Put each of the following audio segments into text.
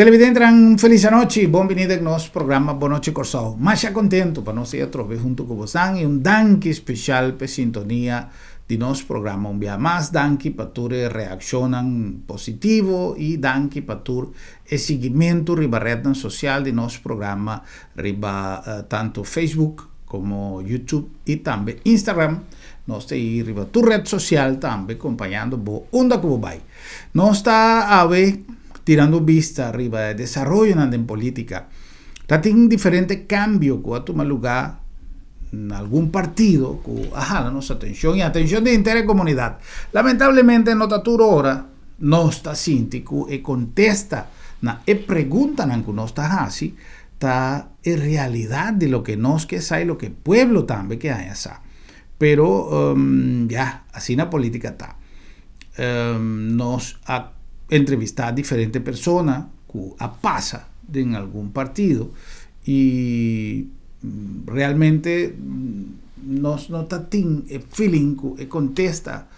Televidentenan un felis anochi, bon bini den nos programa Bon Nochi Kòrsou. Masha kontentu pa nos ei atrobe huntu ku bosan i un danki speshal p'e sintonia di nos programa un bia mas. Danki pa tur e reakshonnan positivo i danki pa tur e siguimentu riba retnan sosial di nos programa riba tantu Facebook komo YouTube i tambe Instagram. Nos ta ei riba tur ret sosial tambe kompañando bo unda ku bo bai. Nos ta awe tirando bista riba e desaroyonan den politica. Ta tin diferente cambio cu a tuma luga na algun partido cu a hala nos atencion y atencion di henter e comunidad. Lamentablemente no ta tur ora nos ta sinti cu e contesta na e preguntanan cu nos ta haci ta e realidad di loke nos ke sa y loke pueblo tambe ke haña sa. Pero ya, asina politica ta. Nos a entrevistá diferente persona ku a pasa den algun partido i realmente nos no ta tin e feeling ku e kontesta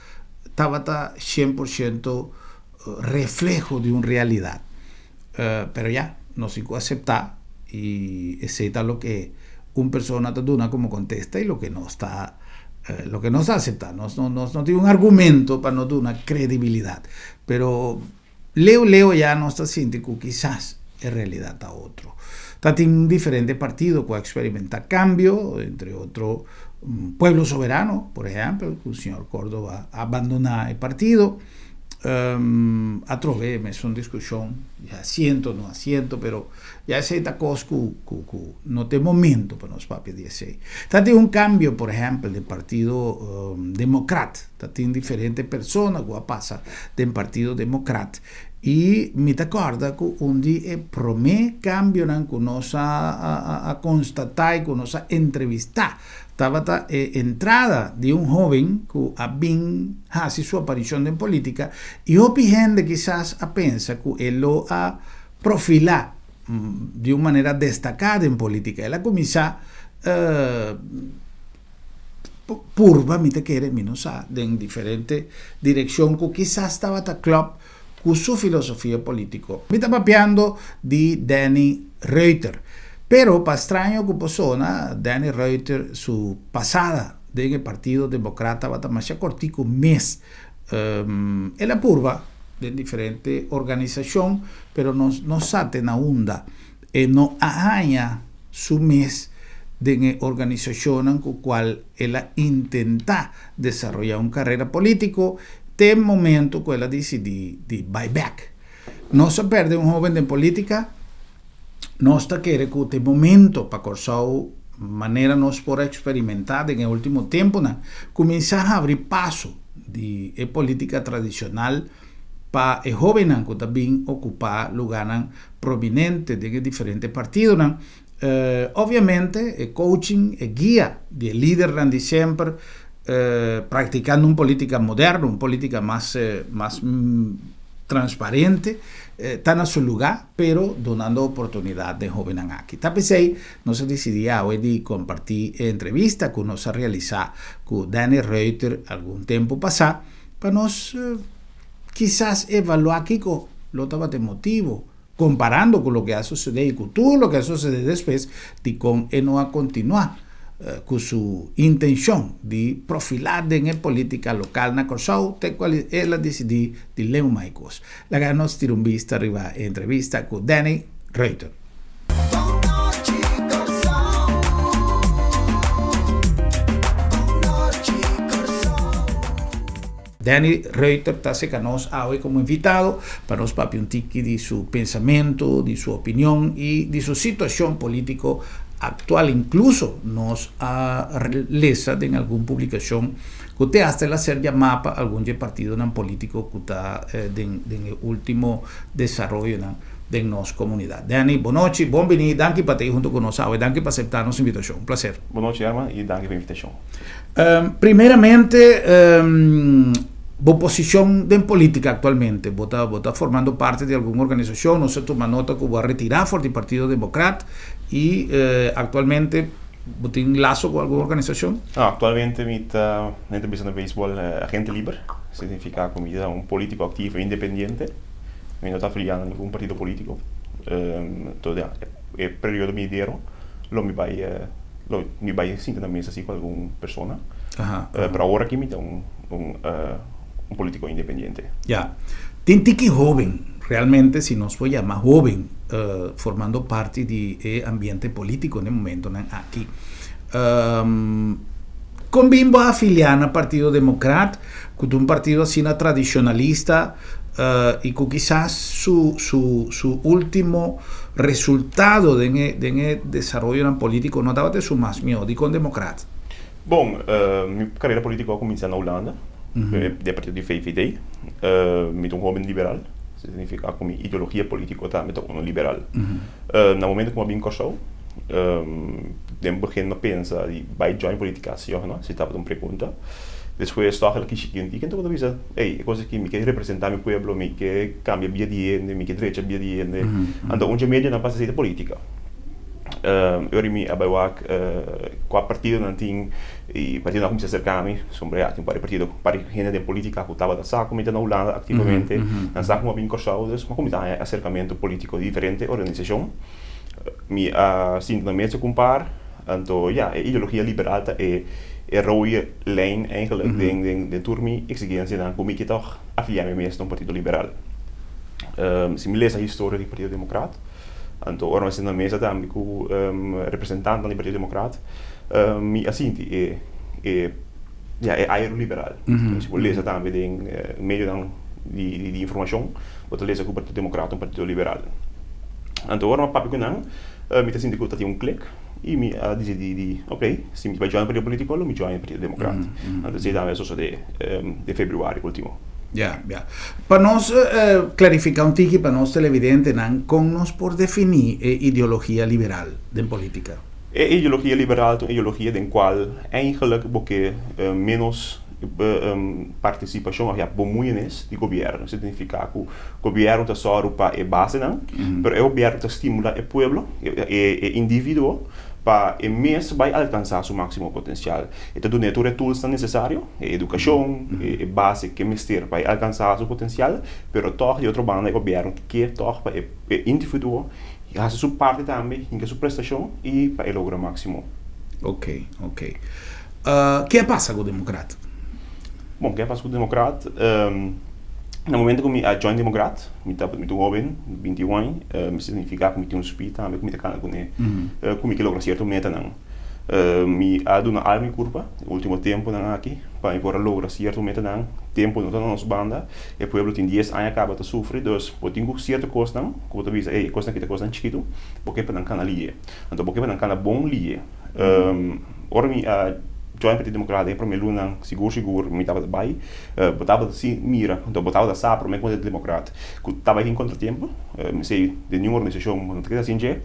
tabata 100% refleho di un realidat. Pero ya, nos tin ku aseptá i esei ta loke un persona ta duna komo kontesta i loke nos ta loke nos ta aseptá. Nos no nos no tin un argumento pa no duna kredibilidat. Pero leu leu ya nos ta sinti ku kisas e realidat ta otro. Ta tin diferente partido ku a eksperimentá kambio, entre otro Pueblo Soberano, por ehèmpel, ku señor Córdova a bandoná e partido. Atrobe mesun diskushon di asiento no asiento pero ya esei ta kos ku ku ku no ta e momento pa nos papia di esei. Ta tin un kambio por ehèmpel den partido Demokrat ta tin diferente persona ku a pasa den partido Demokrat i mi ta kòrda ku un di e promé kambionan ku nos a a a konstatá i ku nos a entrevistá Tabata e entrada di un hoben ku a bin hasi su aparishon den politika i hopi hende kisas a pensa ku e lo a profilá di un manera destaká den politika. El a kuminsá purba, mi ta kere, mi no sa, den diferente direkshon ku kisas tabata klòp ku su filosofia politiko. Mi ta papiando di Danny Reuter. Pero pa straño ku por sona, Danny Reuter su pasada den e Partido Demokrat tabata masha kortiku mes. El a purba den diferente organisashon, pero nos no sa te na unda. E no a haña su mes den e organisashonnan ku kual el a intentá desaroyá un karera polítiko te momento ku el a disidí di bai bèk. Nos a pèrdè un hóben den polítika, nos ta kere ku ta e momento pa Kòrsou, manera nos por a eksperimentá den e último tempunan, kuminsá habri paso di e polítika tradishonal pa e hóbennan ku ta bin okupá lugánan prominente den e diferente partidonan. Obviamente e coaching, e guia di e lidernan di semper practicando un politica moderno, un politica mas mas transparente ta na su lugar, pero dunando oportunidad den hobennan aki. Ta p'esey nos a dicidi awe di comparti e entrevista cu nos a realisa cu Danny Reuter algun tempo pasa pa nos kisas evalua kico lo tabata e motibo Komparando ku loke a sosodé i ku tur loke a sosodé despues, dikon e no a kontinuá ku su intenshon di profilá den e polítika lokal na Kòrsou te kual el a disidí di leu mai kos? Laga nos tira un bista riba e entrevista ku Danny Reuter. Danny Reuter ta acerca nos awe como invitado pa nos papia un tiki di su pensamento, di su opinion y di su situacion politico actual. Incluso nos a lesa den algun publicacion cu te hasta el a ser yama pa algun dje partidonan politico cu ta den den e ultimo desaroyonan den nos comunidad. Danny, bon nochi, bon bini, danki pa ta hunto cu nos awe, danki pa acepta nos invitacion. Un placer. Bon nochi Herman y danki pa e invitacion. Primeramente, bo posicion den politica actualmente, bo ta bo ta formando parte di algun organisacion, nos a tuma nota cu bo a retira for di Partido Democrat y actualmente bo tin laso cu algun organisacion? No, actualmente mi ta den ta bisa na beisbol agente liber, significa cu mi ta un politico activo independiente, mi no ta afiliado na ningun partido politico. Anto ya, e periodo binidero lo mi bai lo mi bai sinta na mesa si ku algun persona. Pero awor aki mi ta un un politico independiente. Ya. Tin tiki hoben, realmente si nos por yama hoben, formando parti di e ambiente politico na e momentonan aki. Kon bin bo a afiliá na Partido Democrat, ku ta un partido asina tradishonalista i ku kisas su su su último resultado den e den e desaroyonan polítiko no tabata esun mas mihó? Dikon Democrat? Bon, mi karera polítiko a kuminsá na Hulanda, den e partido di VVD. Mi ta un hóben liberal, esei signifiká ku mi ideologia polítiko tambe ta unu liberal. Na momento ku mi a bin Kòrsou, den begin mi a pensa di bai join politica si òf no, si tabata un pregunta. Despues tòg el a kishi kenti, kende ku ta bisa, ey, e kos aki mi ke representá mi pueblo, mi ke kambia bida di hende, mi ke drecha bida di hende. Anto un dje medionan pa hasi esei ta politica. E ora mi a bai wak kua partidonan tin i partidonan a kuminsá aserká mi, pasobra ya tin un par di partido, un par di hende den politica ku tabata sa ku mi ta na Hulanda aktivamente, nan sa ku mi a bin Kòrsou, dus mi a kuminsá haña aserkamentu polítiko di diferente organisashon. Mi a sinta na mesa ku un par, anto ya, e ideologia liberal ta e e rode lijn eigenlijk den den den tur mi eksigensianan ku mi ke tòg afiliá mi mes na un partido liberal. Si mi lesa historia di Partido Demokrat, Anto ora mi a sinta na mesa tambe ku representantenan di Partido Demokrat, mi a sinti e e ya e aire liberal. Si bo lesa tambe den medionan di di informashon, bo ta lesa ku Partido Demokrat ta un partido liberal. Anto ora mi a papia ku nan, mi ta sinti ku ta tin un klik i mi a disidí di ok, si mi ta bai join partido politiko lo mi join Partido Demokrat. Anto esei tambe a sosodé den februari ultimo. Ya, ya. Pa nos clarifica un tiki pa nos televidentenan, con nos por defini e ideologia liberal den politica? E ideologia liberal ta un ideologia den cual eigenlijk bo ke menos participacion of ya bemoeienis di gobierno. Esei ta nifica cu gobierno ta sòru pa e basenan, pero e gobierno ta stimula e pueblo, e individuo, pa e mes bai alcansa su maximo potencial. E ta dun'é tur e toolsnan nesesario, e edukashon, e base ke mester pa e alkansá su potensial, pero tòg di otro banda e gobièrnu ke tòg pa e individuo hasi su parti tambe, hinka su prestashon i pa e logra máksimo. Ok, ok. Ke a pasa ku Demokrat? Bon, ke a pasa ku Demokrat? Na momento ku mi a join Demokrat, mi tabata mi ta un hóben, 21 aña, mi signifiká ku mi tin un speed tambe ku mi ta kana kuné, ku mi ke logra sierto metanan. Mi a duna alma i kurpa e ultimo tempunan aki pa mi por a logra sierto metanan. Tempu no ta na nos banda. E pueblo tin dies aña kaba ta sufri, dus bo tin ku sierto kosnan ku bo ta bisa, ey, e kosnan aki ta kosnan chikitu, bo ke pa nan kana liye. Anto bo ke pa nan kana bon liye. Ora mi a join Partido Democrata den e prome lunanan, sigur sigur mi tabata bai, bo tabata si mira, anto bo tabata sa prome ku bo ta Democrat ku tabatin kontratiempo. Mi sei den niun organisashon bo no ta keda sin dje.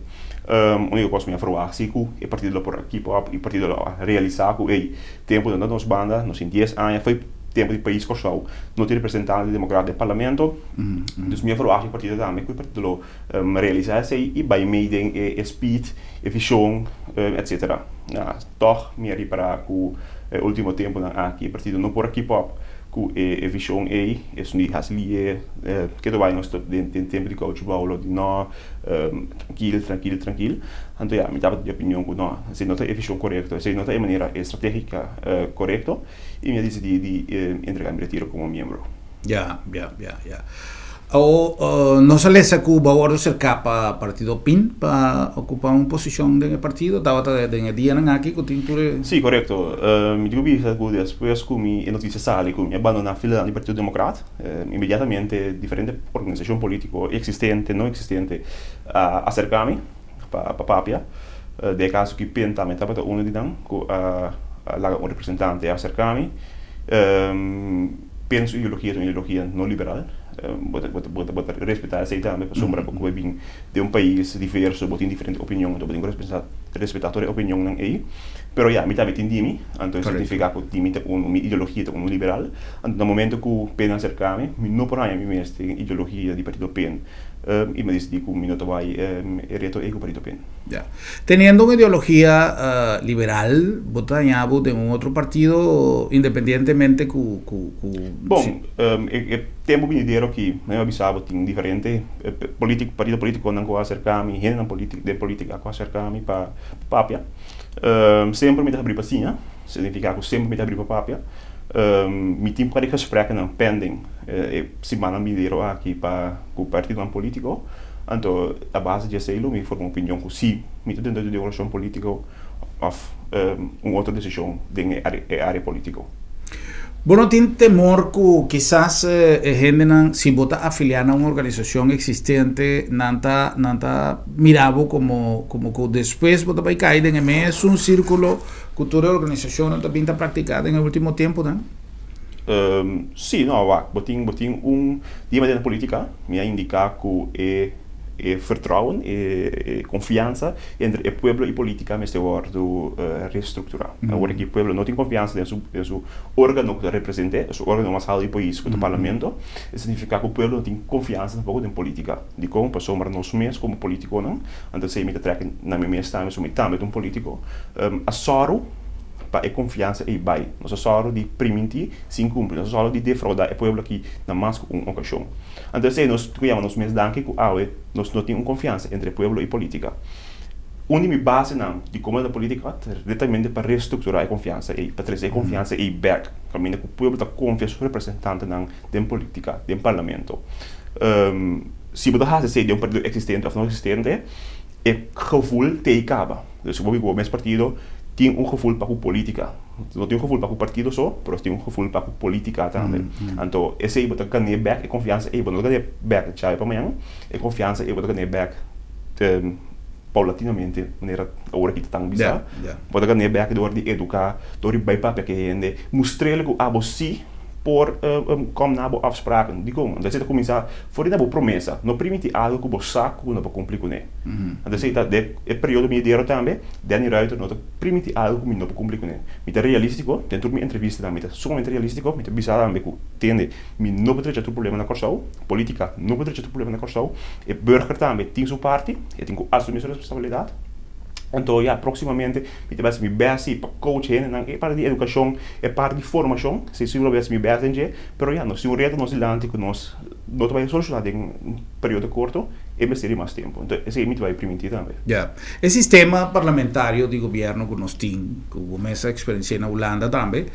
Úniko kos mi a ferwagt si ku e partido lo por a keep up i partido lo a realisá ku ey, tempu no ta nos banda, nos tin dies aña fo'i tempu di pais Kòrsou no tin representante demokrat den parlamento. Dus mi a ferwagt di e partido tambe ku e partido lo realisá esei i bai mei den e speed, e vishon, etsetera. Tòg mi a ripará ku e último tempunan aki e partido no por a keep up ku e vishon ei, esun di hasi lié, ketu bai nos ta den tempu di kouchi bou lo di no. Trankil, trankil, trankil. Anto ya, mi tabata di opinion ku no, esei no ta e vishon korekto, esei no ta e manera estratégika korekto, i mi a disidí di entregá mi retiro komo miembro. Ya, ya, ya, ya. Awor, nos a lesa ku bo a wòrdu serká pa partido pin pa okupá un posishon den e partido. Tabata den e dianan aki ku tin tur e. Sí, korekto. Mi tin ku bisa ku despues ku mi e notisia sali ku mi a bandoná filanan di Partido Demokrat, Inmediatamente diferente organisashon polítiko eksistente, no eksistente a aserká mi pa papia. Den e kaso ki PIN tambe tabata unu di nan ku a laga un representante aserká mi. PIN su ideologia ta un ideologia no liberal. Bo ta respetá esei tambe pasobra bo ku bin den un pais diverso bo tin diferente opinion anto bo tin ku respetá tur e opinionnan ei. Pero ya, mi tambe tin di mi, anto esei significa ku di mi ta unu, mi ideologia ta unu liberal. Anto na momento ku PEN a aserka mi, mi no por haña mi mes den ideologia di partido PEN. I mi a disidí ku mi no ta bai e reto ei ku Partido pen. Ya. Teniendo un ideologia liberal, bo ta haña bo den un otro partido independientemente ku ku ku. Bon, e tempu binidero aki mi a bisa bo tin diferente polítiko, partido polítikonan ku a aserká mi, hendenan polítiko den polítika ku a aserká mi pa papia. Semper mi ta habrí pa siña, signifiká ku semper mi ta habrí pa papia. Mi tin par di gespreknan pending e simannan binidero aki pa ku partidonan polítiko. Anto a base di esei lo mi forma un opinion ku si mi ta dentro di un relashon polítiko òf un otro desishon den e área polítiko. Bo no tin temor ku kisas e hendenan, si bo ta afiliá na un organisashon eksistente, nan ta nan ta mira bo komo komo ku despues bo ta bai kai den e mesun sírkulo ku tur e organisashonnan ta bin ta praktiká den e último tempunan? Sí, no, wak, bo tin, bo tin un dia den politica, mi a indica cu e e vertrouwen, e e confiansa entre e pueblo y politica mester wordo restructura. Awor aki e pueblo no tin confiansa den su den su organo cu ta represente, su organo mas halto di pais cu ta parlamento, e significa cu pueblo no tin confiansa tampoco den politica. Dicon? Pasobra nos mes como politiconan, anto esey mi ta trek na mi mes tambe, so mi tambe ta un politico, a sòru pa e konfiansa ei bai. Nos a sòru di primintí sin kumpli. Nos a sòru di defraudá e pueblo akí na mas ku un okashon. Anto esei nos tin ku yama nos mes danki ku awe nos no tin un konfiansa entre pueblo i polítika. Un di mi basenan di komo ta polítika ta netamente pa restrukturá e konfiansa ei, pa trese e konfiansa ei bèk, kaminda ku pueblo ta konfia su representantenan den polítika, den parlamento. Si bo ta hasi esei den un partido eksistente òf no eksistente, e gevoel t'ei kaba. Dus bo bo mes partido tin un gevoel pa ku politica. No tin un gevoel pa ku partido so, pero tin un gevoel pa ku politica tambe. Anto esei bo ta gan'é bek, e konfiansa ei bo no ta gan'é bek djawe pa mañan, e konfiansa ei bo ta gan'é bek paulatinamente, manera awor aki ta tan bisa. Bo ta gan'é bek dor di eduká, dor di bai papia ku e hende, mustr'el ku abo sí por kom na bo afspraken. Dikon? Anto esei ta kuminsá for di na bo promesa. No primiti algu ku bo sa ku no por kumpli kuné. Anto esei ta den e periodo binidero tambe, Danny Ruiter no ta primiti algu ku mi no por kumpli kuné. Mi ta realístiko, den tur mi entrevistanan mi ta sumamente realístiko, mi ta bisa tambe ku tende mi no por drecha tur problema na Kòrsou, polítika no por drecha tur problema na Kòrsou, e burger tambe tin su parti, e tin ku asumí su responsabilidat. Anto ya, próksimamente mi ta bai hasi mi bèst si pa coach hendenan e parti di edukashon, e parti di formashon, si si lo bai hasi mi bèst den dje, pero ya, nos tin un reto nos dilanti ku nos no ta bai solushoná den un periodo korto, e mester di mas tempu. Anto esei mi ta bai primintí tambe. Ya. E sistema parlamentario di gobièrnu ku nos tin, ku bo mes a eksperensiá na Hulanda tambe,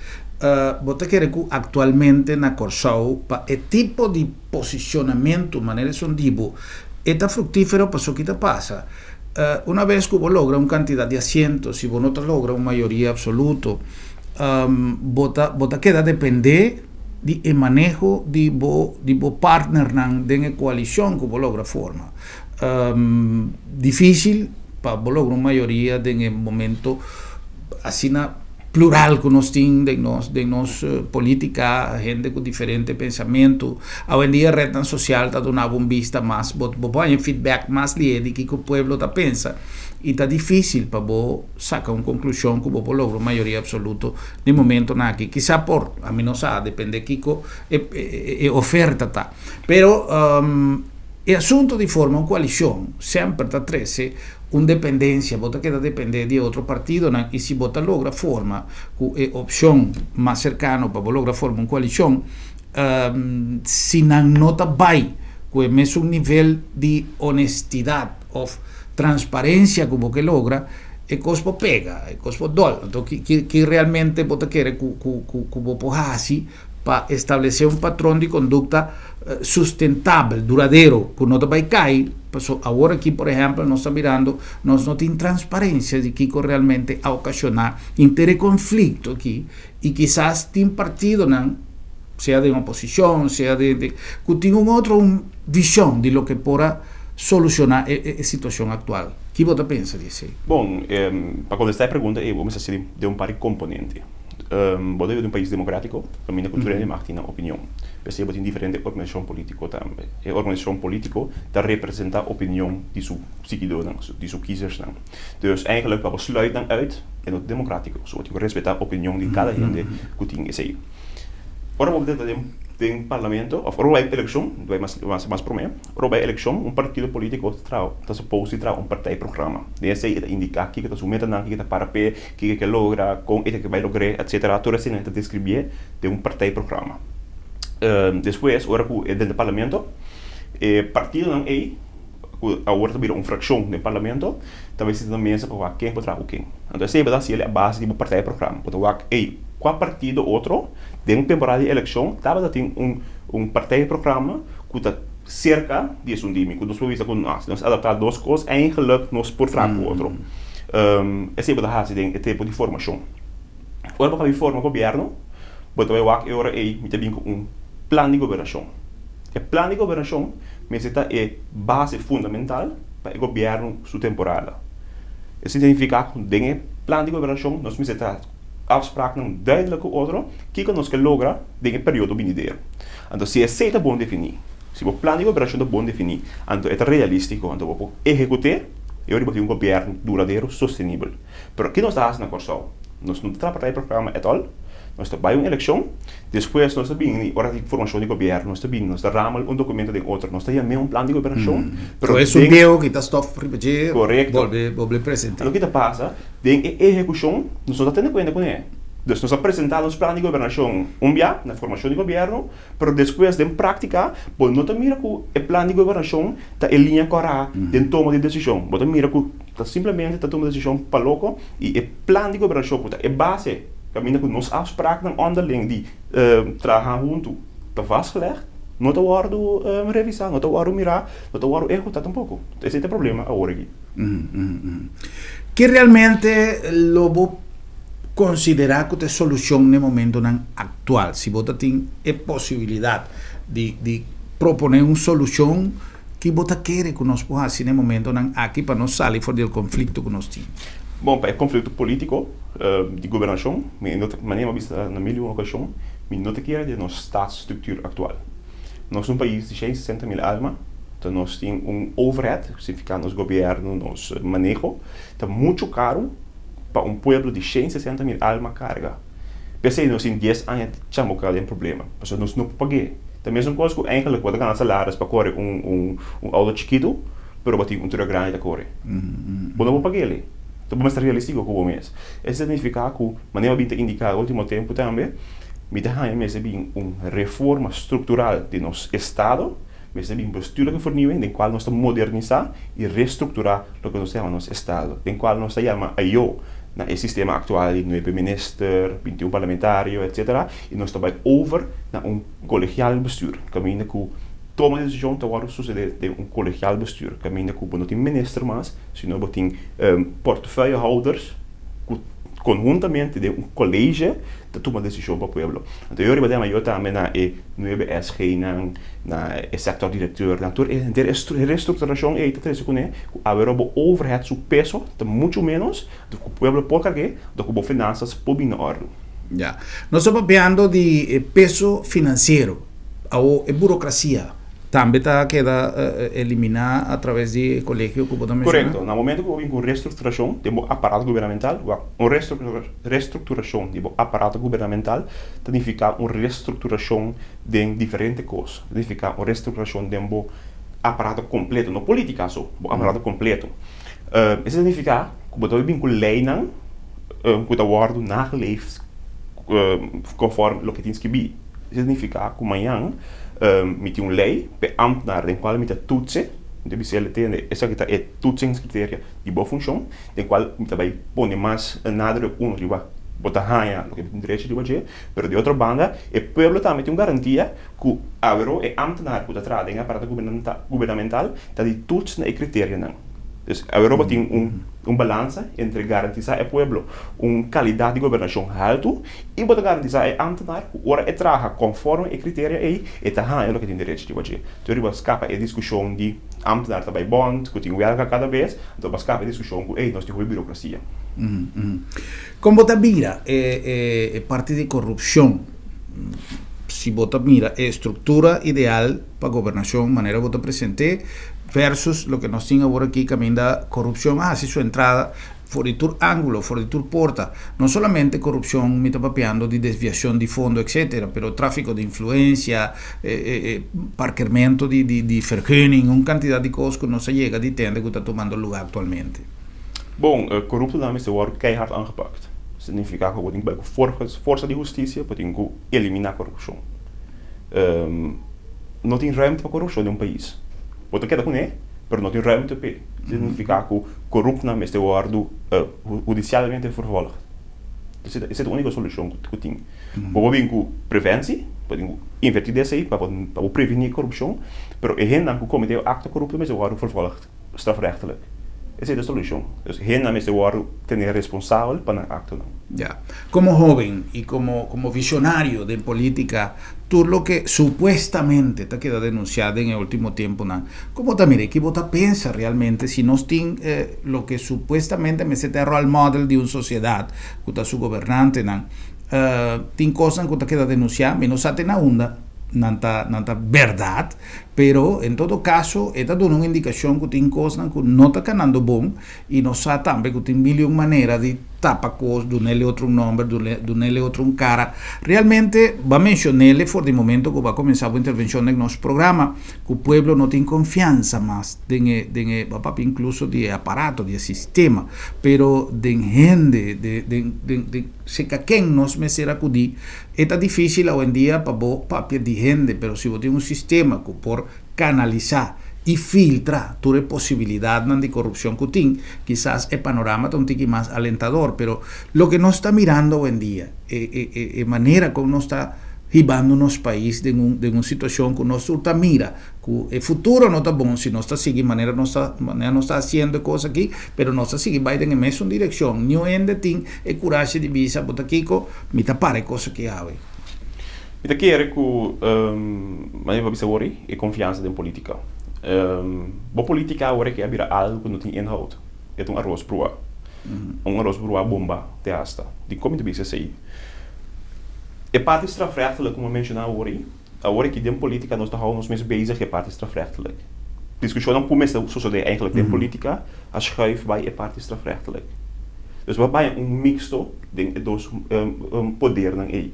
bo ta kere ku aktualmente na Kòrsou pa e tipo di posishonamentu manera esun di bo e ta fruktífero? Pasobra ki ta pasa? Una bes ku bo logra un kantidat di asiento, si bo no ta logra un mayoria absoluto, bo ta bo ta keda dependé di e maneho di bo di bo partnernan den e koalishon ku bo logra forma. Difísil pa bo logra un mayoria den e momento asina plural ku nos tin den nos den nos polítika, hende ku diferente pensamentu. Awendia retnan sosial ta duna bo un bista mas, bo bo por haña feedback mas lihe di kiko pueblo ta pensa i ta difísil pa bo saka un konklushon ku bo por logra un mayoria apsoluto den momentonan aki. Kisa por, ami no sa, depende kiko e e oferta ta. Pero E asunto di forma un koalishon semper ta trese un dependensia, bo ta keda dependé di e otro partidonan i si bo ta logra forma ku e opshon mas serkano pa bo logra forma un koalishon, si nan no ta bai ku e mesun nivel di honestidat òf transparensia ku bo ke logra, e kos por pega, e kos por dòl. Anto ki ki realmente bo ta kere ku ku ku bo por hasi pa establesé un patron di kondukta sustentabel, duradero, ku no ta bai kai, paso awor aki por ehèmpel nos ta mirando nos no tin transparensia di kiko realmente a okashoná henter e konflikto aki i kisas tin partidonan, sea den oposishon, sea den den, ku tin un otro un vishon di loke por a solushoná e e situashon aktual. Ki bo ta pensa di esei? Bon, pa kontestá e pregunta ei bo mester hasi den un par di komponente. Bo ta vive den un pais democratico caminda cu tur hende mag tin nan opinion. P'esei bo tin diferente organisacion politico tambe. E organisacion politico ta representa opinion di su siguidornan, di su kiezersnan. Dus eigenlijk pa bo sluit nan uit e no ta democratico. So bo tin cu respeta opinion di cada hende cu tin esei. Ora bo ta den. Den parlamento, of ora bai elekshon, bai mas mas mas promé, ora bai elekshon un partido polítiko ta traha, ta supos di traha un partijprogramma. Den esei e ta indiká kiko ta su metanan, kiko ta para p'e, kiko e ke logra, kon e ta ke bai logr'é, etsetera. Tur eseinan e ta deskribié den un partijprogramma. Despues ora ku e drenta parlamento, e partidonan ei, ku awor ta bira un frakshon den parlamento, ta bai sinta na mesa pa wak ken por traha ku ken. Anto esei bo ta hasiel a base di bo partijprogramma. Bo ta wak, ey, kua partido otro den temporada di elekshon tabata tin un un partijprogramma ku ta serka di esun di mi, ku nos por bisa ku si nos adaptá dos kos eigenlijk nos por traha ku otro. Esei bo ta hasi den e tempu di formashon. Ora bo kabi forma gobièrnu, bo ta bai wak e ora ei mi ta bin ku un plan di gobernashon. E plan di gobernashon mester ta e base fundamental pa e gobièrnu su temporada. Esei ta nifiká ku den e plan di gobernashon nos mester ta afspraaknan duidelijk ku otro kiko nos ke logra den e periodo binidero. Anto si esei ta bon definí, si bo plan di gobernashon ta bon definí, anto e ta realístiko, anto bo por ehekut'é e ora bo tin un gobièrnu duradero sostenibel. Pero ki nos ta hasi na Kòrsou? Nos no ta traha e programa at all. Nos ta bai un elekshon, despues nos ta bini ora di formashon di gobièrnu, nos ta bini, nos ta ramel un dokumento den otro, nos ta yam'é un plan di gobernashon, pero den. Esun bieu ki ta stòf riba dje, Korekto. bolbe bolbe present'é. Anto ki ta pasa? Den e ehekushon nos no ta tene kuenta kuné. Dus nos a presentá nos plan di gobernashon un bia na formashon di gobièrnu, Pero despues den práktika bo no ta mira ku e plan di gobernashon ta e liña kòrá den toma di desishon. Bo ta mira ku ta simplemente ta tuma desishon pa loko i e plan di gobernashon ku ta e base kaminda ku nos afspraaknan onderling di traha huntu ta vastgelegd no ta wòrdu revisá, no ta wòrdu mirá, no ta wòrdu ehekutá tampoko. Esei ta e problema awor aki. Ke realmente lo bo konsiderá ku ta e solushon na e momentonan aktual? Si bo ta tin e posibilidat di di proponé un solushon, ki bo ta kere ku nos por hasi na e momentonan aki pa nos sali for di el konflikto ku nos tin? Bon, pa e konflikto polítiko di gobernashon, mi no ta, manera mi a bisa na mil i un okashon, mi no ta kere den nos staatsstruktuur aktual. Nos ta un pais di 160 mil alma, ta nos tin un overhead, significa nos gobierno, nos maneho, ta mucho caro pa un pueblo di 160 mil alma carga. P'esei nos tin dies aña chamboca den problema, pasobra nos no por pag'é. Ta mesun cos cu eigenlijk bo ta gana salaris pa core un un un auto chikito, pero bo tin un truck grandi ta core. Bo no por pag'é. Ta bo mester realistico cu bo mes. Esei ta significa cu, manera bo a bin ta indica e ultimo tempo tambe, Mi ta haña mester bin un reforma struktural di nos estado, mester bin bestuurlijke vernieuwing den kual nos ta modernisá i restrukturá loke nos ta yama nos estado, den kual nos ta yama ayó na e sistema aktual di nuebe minister, 21 parlamentario, etcetera, i nos ta bai over na un kolegial bestuur, kaminda ku toma di desishon ta wòrdu susedé den un kolegial bestuur, kaminda ku bo no tin minister mas, sino bo tin portefeuillehouders ku konhuntamente den un college ta tuma desishon pa pueblo. Anto yo riba tema yo tambe na e nuebe SG-nan, na e sector directeurnan, tur e henter e restructuracion ei ta trese kuné ku awero bo overhead su peso ta muchu ménos do ku pueblo por karg'é, do ku bo finansas por bini na òrdu. Ya. Nos ta papiando di e peso finansiero. Awo e burokrasia tambe ta keda eliminá a traves di e kolegio ku bo ta menshoná? Korekto. Na momento ku bo bin ku un restrukturashon den bo aparato gubernamental, wak, un restrukturashon di bo aparato gubernamental ta nifiká un restrukturashon den diferente kos. Ta nifiká un restrukturashon den bo aparato kompleto, no polítika so, bo aparato kompleto. Esei ta nifiká ku bo ta bin ku leinan ku ta wòrdu nageleefd konfòrme loke tin skibí. Esei ta nifiká ku mañan mi tin un lei pa e ámtnar den kual mi ta tutse, mi ta bisa el, tende, esaki ta e toetsingskriteria di bo funshon, den kual mi ta bai pone mas nadruk unu riba bo ta haña loke bo tin derecho riba dje, pero di otro banda e pueblo tambe tin un garantia ku awero e ámtnar ku ta traha den e aparato gubernamental ta di tuts na e kriterianan. Dus awero bo tin un balansa entre garantisá e pueblo un kalidat di gobernashon haltu I bo ta garantisá e ámtenar ku ora e traha konforme e kriteria ei, e ta haña loke tin derecho riba dje. Tur riba skapa e diskushon di ámtenar ta bai bònt, ku tin wèlga kada bes, anto bo skapa e diskushon ku ei nos tin hopi birokrasia. Kon bo ta mira e parti di korupshon? Si bo ta mira e struktura ideal pa gobernashon manera bo ta present'é versus loke nos tin awor aki kaminda korupshon a hasi su entrada. For di tur ángulo, for di tur porta. No solamente korupshon, mi ta papiando di desviashon di fondo etcetera, pero tráfiko di influensia, parkermentu di vergunning, un kantidat di kos ku nos a yega di tende ku ta tumando lugá aktualmente. Bon, koruptonan mester wòrdu keihard aangepakt. Signifiká ku bo tin ku bai ku forsa di hustisia, bo tin ku eliminá korupshon. No tin ruimte pa korupshon den un pais. Bo ta keda kuné, pero no tin ruimte p'e. Signifiká ku koruptonan mester wòrdu hudisialmente vervolgd. Esei ta e úniko solushon ku tin. Bo por bin ku preventie, bo tin ku invertí den esei pa bo prevení korupshon, pero e hendenan ku kometé e akto korupto mester wòrdu vervolgd strafrechtelijk. Esei ta e solushon. Dus hendenan mester wòrdu tené responsabel pa nan aktonan. Ya. Komo hóben i komo komo visionario den polítika, tur loke supuestamente ta keda denunsiá den e último tempunan, komo ta mira i ki bo ta pensa realmente si nos tin loke supuestamente mester ta e role model di un sosiedat ku ta su gobernantenan, tin kosnan ku ta keda denunsiá, mi no sa te na unda nan ta nan ta bèrdat, pero en todo kaso e ta duna un indikashon ku tin kosnan ku no ta kanando bon i nos sa tambe ku tin mil i un manera di tapa kos, dun'ele otro un nòmber, dun'ele otro un kara. Realmente bo a menshon'ele for di momento ku bo a kuminsá bo intervenshon den nos programa ku pueblo no tin konfiansa mas den e den e bo a papia inkluso di e aparato, di e sistema, pero den hende, den den den seka ken nos mester akudí. E ta difísil awendia pa bo papia di hende, pero si bo tin un sistema ku por kanalisá i filtra tur e posibilidatnan di korupshon ku tin, kisas e panorama ta un tiki mas alentador. Pero loke nos ta mirando awendia, e e e e manera kon nos ta hibando nos pais den un den un situashon ku nos tur ta mira ku e futuro no ta bon si nos ta sigui manera nos ta manera nos ta hasiendo e kos aki, pero nos ta sigui bai den e mesun direkshon. Niun hende tin e kurashi di bisa bo ta kiko, mi ta para e kos aki awe. Mi ta kere ku, manera bo a bisa awor ei, e konfiansa den politika. Bo politika awor aki a bira algu ku no tin inhoud. E ta un aros bruá. Un aros bruá bomba te hasta. Dikon mi ta bisa esei? E parti strafrechtelijk ku mi a menshoná awor ei, awor aki den politika nos ta hou nos mes bezig e parti strafrechtelijk. Diskushonnan ku mester sosodé eigenlijk den politika a schuif bai e parti strafrechtelijk. Dus bo a baña un mixto den e dos podernan ei.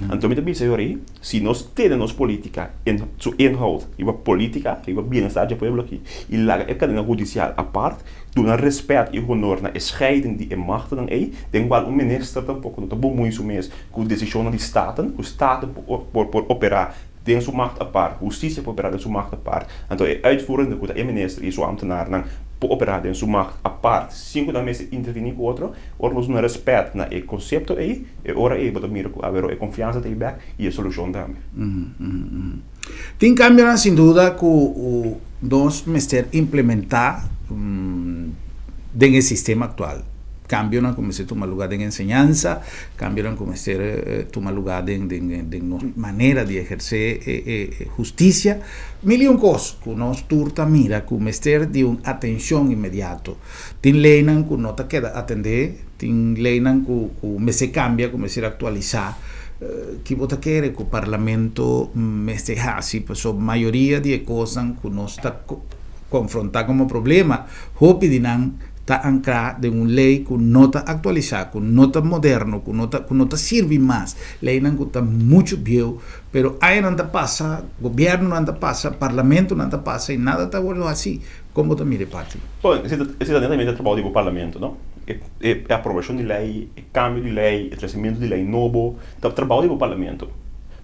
Anto mi ta bisa yo rei, si nos tene nos politica en su inhoud riba politica, riba bienestar dje pueblo aki, i laga e cadena hudicial apart, duna respet i honor na e scheiding di e machtennan ei, den cual un minister tampoco no ta bemoei su mes cu decisionnan di Staten, cu Staten por por opera den su macht apart, husticia por opera den su macht apart, anto e uitvoerende cu ta e minister y su ambtenaarnan por opera den su macht apart sin cu nan mester interveni cu otro, ora nos duna respet na e concepto ey, e ora ey bo ta mira cu awero e confiansa ta ey bek y e solucion tambe. Tin cambionan sin duda cu nos mester implementa den e sistema actual. Cambionan cu mester tuma luga den enseñansa, cambionan cu mester tuma luga den den nos manera di eherce e husticia. Mil y un cos cu nos tur ta mira cu mester di un atencion inmediato. Tin leynan cu no ta keda atende, tin leynan cu cu mester cambia, cu mester actualisa. Ki bo ta kere cu Parlamento mester haci? Pasobra mayoria di e cosnan cu nos ta confronta como problema, hopi di nan ta ankrá den un lei ku no ta aktualisá, ku no ta moderno, ku no ta ku no ta sirbi mas, leinan ku ta muchu bieu, pero añanan ta pasa, gobièrnunan ta pasa, parlamentonan ta pasa i nada ta wòrdu hasí. Kon bo ta mira e parti? Bon, esei ta esei ta netamente trabou di bo parlamento, no? E e aprobashon di lei, e kambio di lei, e tresimentu di lei nobo, ta trabou di bo parlamento.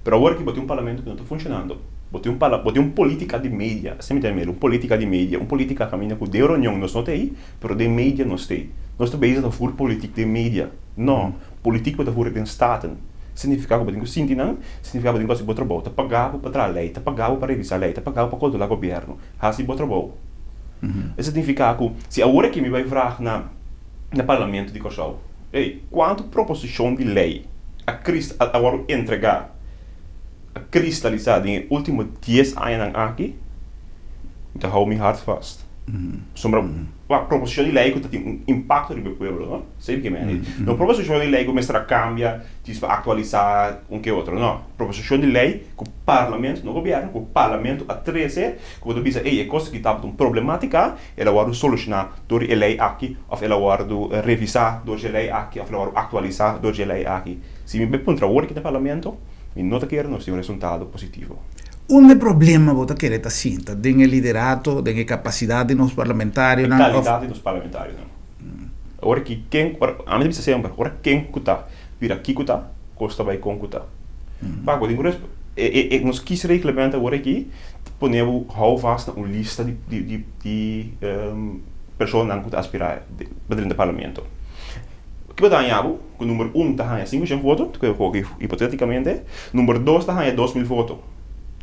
Pero awor aki bo tin un parlamento ku no ta funshonando. Bo tin un pala, bo tin un politica di media, asina mi ta yam'el, un politica di media, un politica caminda cu den reunion nos no ta ei, pero den media nos ta ei. Nos ta bezig ta voer politiek den media. No, politiek bo ta voer den Staten. Significa cu bo tin cu sinti nan, significa bo tin cu haci bo trabou. Ta paga bo pa traha ley, ta paga bo pa revisa ley, ta paga bo pa controla gobierno. Haci bo trabou. Esei significa cu si awor aki mi bay vraag na na Parlamento di Corsou, ey, cuanto proposicion di ley a crist a wordo entrega? A kristalisá den e último dies añanan aki, mi ta hou mi hart vast. Sombra wak proposishon di lei ku ta tin un impakto riba e pueblo, no? Esei ke mi a di. No proposishon di lei ku mester a kambia djis pa aktualisá un ke otro, no. Proposishon di lei ku parlamento, no gobièrnu, ku parlamento a trese ku bo ta bisa ey e kos aki tabata un problematika, el a wòrdu solushoná dor di e lei aki òf el a wòrdu revisá dor di e lei aki òf el a wòrdu aktualisá dor di e lei aki. Si mi bai puntra awor aki den parlamento, mi no ta kere nos tin un resultado positivo. Unda e problema bo ta kere ta sinta? Den e liderato, den e kapasidat di nos parlamentarionan E kalidat di nos parlamentarionan. Ora ki ken, ora, ami ta bisa semper, ora ken ku ta bira kiko ta, kos ta bai kon ku ta. Paku, tin ku resp, e, e, e nos kiesreglement awor aki ta pone bo hou vast na un lista di, di, di, di personanan ku ta aspirá pa drenta parlamento. Ki bo ta haña bo? Ku number un ta haña sinku shen voto, ku hopi hipotetikamente, number dos ta haña 2000 voto,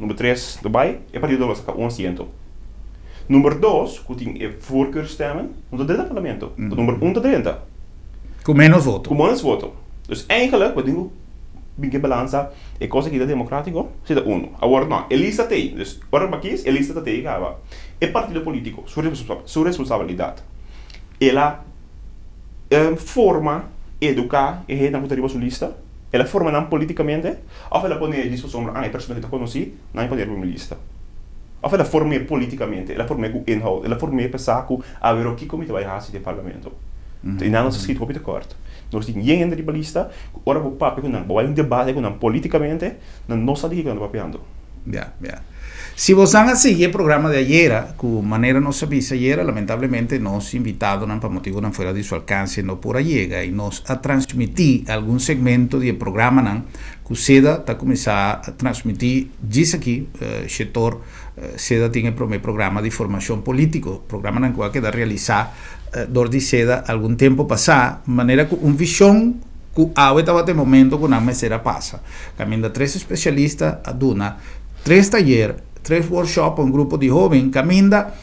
number tres ta bai, e partido lo saka un asiento. Number dos, ku tin e voorkeurstemmen, no ta drenta parlamento, ta number un ta drenta. Ku menos voto. Ku menos voto. Dus eigenlijk bo tin ku bin ke balansa e kos aki ta demokratiko? Si ta unu. Awor no, e lista t'ei. Dus ora bo a kis, e lista ta t'ei kaba. E partido politiko, su responsabilidat, el a. forma, eduká e hendenan ku ta riba su lista? El a forma nan polítikamente? Òf el a pone e djis pasobra an e persona ki ta konosí, nan a pone riba mi lista? Òf el a form'é polítikamente, el a form'é ku inhoud, el a form'é pa sa ku awero kiko mi ta bai hasi den parlamento? I nan nos a skit hopi tekort. Nos tin yen hende riba lista ku ora bo papia ku nan, bo bai un debate ku nan polítikamente, nan no sa di kiko nan ta papiando. Ya, ya. Si bosan a sigui e programa di ayera, ku manera nos a bisa ayera, lamentablemente nos invitadonan pa motibonan fuera di su alkanse no por a yega i nos a transmití algun segmento di e programanan ku seda ta kuminsá transmití djis aki, Shetor Seda tin e promé programa di formashon polítiko, programanan ku a keda realisá dor di seda algun tempu pasá, manera ku un vishon ku awe tabata e momento ku nan mester a pasa. Kaminda tres espesialista a duna tres tayer, tres workshop pa un grupo di hoben kaminda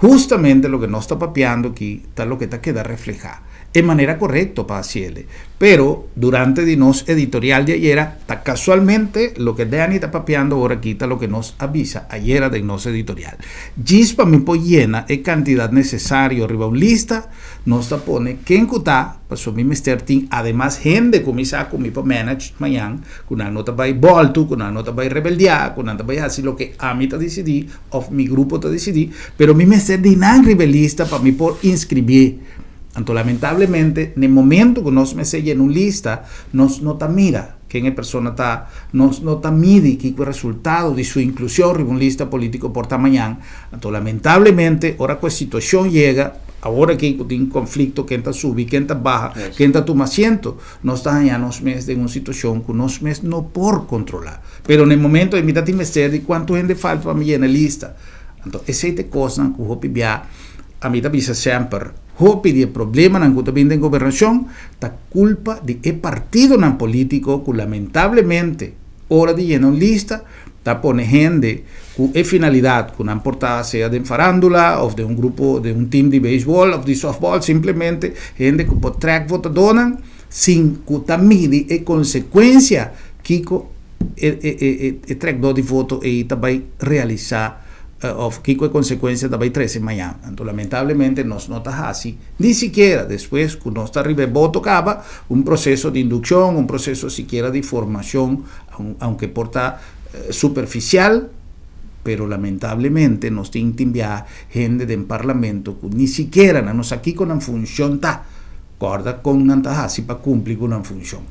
hustamente loke nos ta papiando aki ta loke ta keda reflehá e manera korekto pa hasiele. Pero durante di nos editorial di ayera ta kasualmente loke Danny ta papiando ora aki ta loke nos a bisa ayera den nos editorial. Djis pa mi por yena e kantidat nesesario riba un lista nos ta pone ken ku ta Pasobra mi mester tin ademas hende ku mi sa ku mi por manage mañan, ku nan no ta bai bòltu, ku nan no ta bai rebeldiá, ku nan ta bai hasi loke ami ta disidí òf mi grupo ta disidí, pero mi mester di nan riba e lista pa mi por inscribié. Anto lamentablemente n'e momento ku nos mester yena un lista, nos no ta mira ken e persona ta, nos no ta midi kiko e resultado di su inklushon riba un lista polítiko por ta mañan. Anto lamentablemente ora ku e situashon yega, awor aki ku tin konflikto ken ta subi, ken ta baha, ken ta tuma asiento, nos ta haña nos mes den un situashon ku nos mes no por kontrolá. Pero na e momento ei mi ta tin mester di kuantu hende falta pa mi yena e lista. Anto esei ta e kosnan ku hopi bia ami ta bisa semper, hopi di e problemanan ku ta bin den gobernashon ta kulpa di e partidonan polítiko ku lamentablemente ora di yena un lista Ta pone hende ku e finalidat ku nan por ta sea den farándula òf den un grupo, den un tim di beisbòl òf di sòftbòl, simplemente hende ku por trèk votadónan sin ku ta midi e konsekuensia kiko e e e trèkdó di voto ei ta bai realisá òf kiko e konsekuensia ta bai trese mañan. Anto lamentablemente nos no ta hasi ni sikiera despues ku nos ta riba e boto kaba un proseso di indukshon, un proseso sikiera di formashon Aunke por ta superficial, pero lamentablemente nos tin tin biaha hende den parlamento cu ni sikiera nan no sa kico nan funcion ta. Corda con nan ta haci pa cumpli cu nan funcion.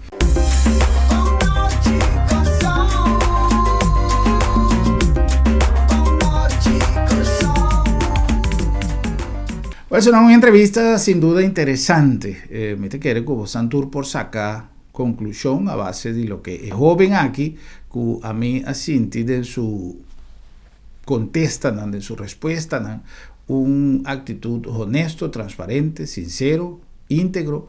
Bueno, un entrevista sin duda interesante. Mi ta kere cu bosan tur por saca Konklushon a base di loke e hóben aki ku ami a sinti den su kontestanan, den su respuestanan, un aktitut honesto, transparente, sinsero, íntegro,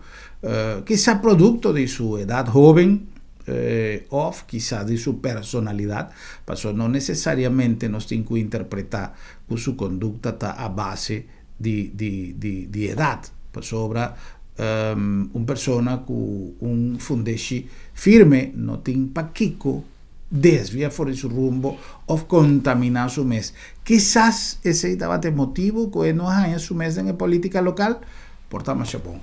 kisa produkto di su edat hóben òf kisa di su personalidat, pasobra no nesesariamente nos tin ku interpretá ku su kondukta ta a base di di di di edat pasobra un persona ku un fundeshi firme no tin pakiko desvia for di su rumbo òf kontaminá su mes. Kisas esei tabata e motibu ku e no a haña su mes den e polítika lokal? Por ta masha bon.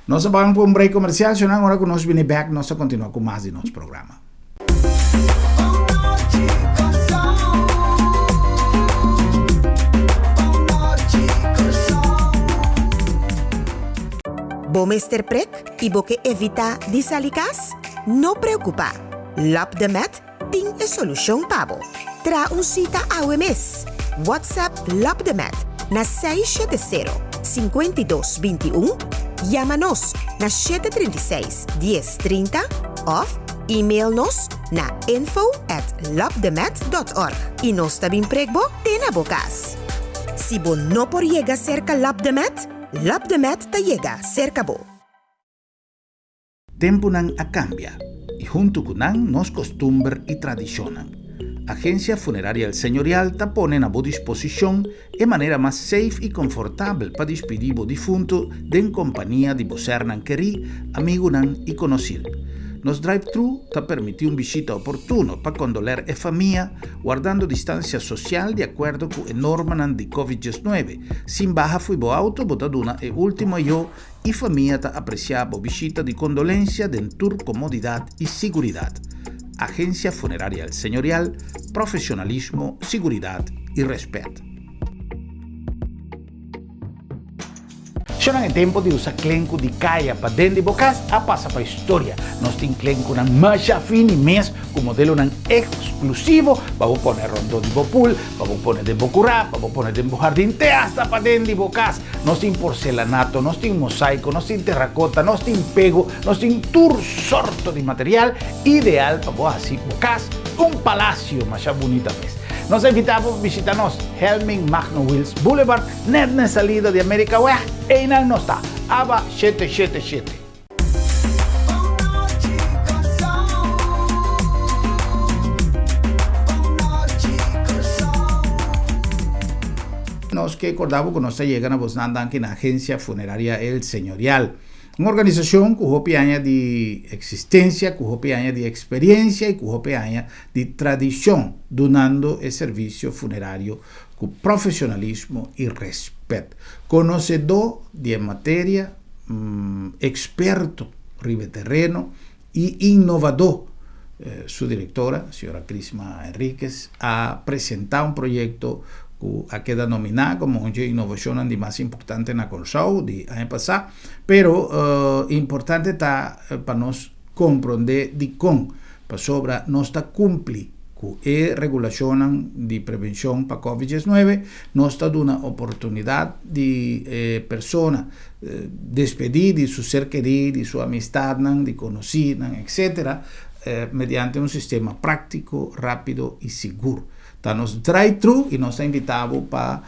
Nos a ban pa un break komersial, shonnan ora ku nos bini bèk nos ta kontinuá ku mas di nos programa. Bo mester prek i bo ke evitá di sali kas? No preokupá! Lap de Met tin e solushon pa bo. Traha un sita awe mes! WhatsApp Lap de Met na 670 52 21, yama nos na 736 10 30 òf email nos na info at lapdemet dot org i nos ta bin prek bo te na bo kas. Si bo no por yega serka Lap de Met, Lap de Met ta yega serka bo. Tempunan a kambia, i huntu ku nan nos kostumber i tradishonnan. Agensia Funeraria El Señorial ta pone na bo disposishon e manera mas safe i konfortabel pa dispidí bo difuntu den kompania di bo sernan kerí, amigunan i konosir. Nos drive-thru ta permití un bishita oportuno pa kondoler e famia, wardando distansia sosial di akuerdo ku e normanan di Covid 19. Sin baha fo'i bo auto bo ta duna e último ayó I famia ta apresiá bo bishita di kondolensia den tur komodidat i siguridat. Agensia Funeraria El Señorial, profesionalismo, siguridat i rèspèt. Shonnan e tempu di usa klenku di kaya pa den di bo kas a pasa pa historia. Nos tin klenkunan masha fini mes ku modelonan eksklusivo pa bo pone rondó di bo pool, pa bo pone den bo kurá, pa bo pone den bo hardin te asta pa den di bo kas. Nos tin porcelanato, nos tin mosaico, nos tin terracota, nos tin pego, nos tin tur sorto di material ideal pa bo haci bo cas un palacio masha bunita mes. Nos a invita bo pa bishita nos Helming Magno Wiels Boulevard, net na e salida di Amerikaweg, eynan nos ta, aba shete shete shete. Nos ke korda bo ku nos ta yega na bosnan danki na Agencia Funeraria El Señorial, un organisashon ku hopi aña di eksistensia, ku hopi aña di eksperiencia i ku hopi aña di tradishon dunando e servisio funerario ku profesionalismo i respet. Konosedó di e materia, eksperto riba e tereno i innovadó. Su direktora, señora Crisma Henriquez, a presentá un proyekto ku a keda nominá komo un dje inovashonnan di mas importante na Kòrsou di aña pasá. Pero importante ta pa nos komprondé dikon, pasobra nos ta kumpli ku e regulashonnan di prevenshon pa Covid 19, nos ta duna oportunidat di e persona despedí di su ser kerí, di su amistatnan, di konosínan, etcetera, mediante un sistema práktiko, rápido i sigur. Ta nos drive-thru i nos ta invitá bo pa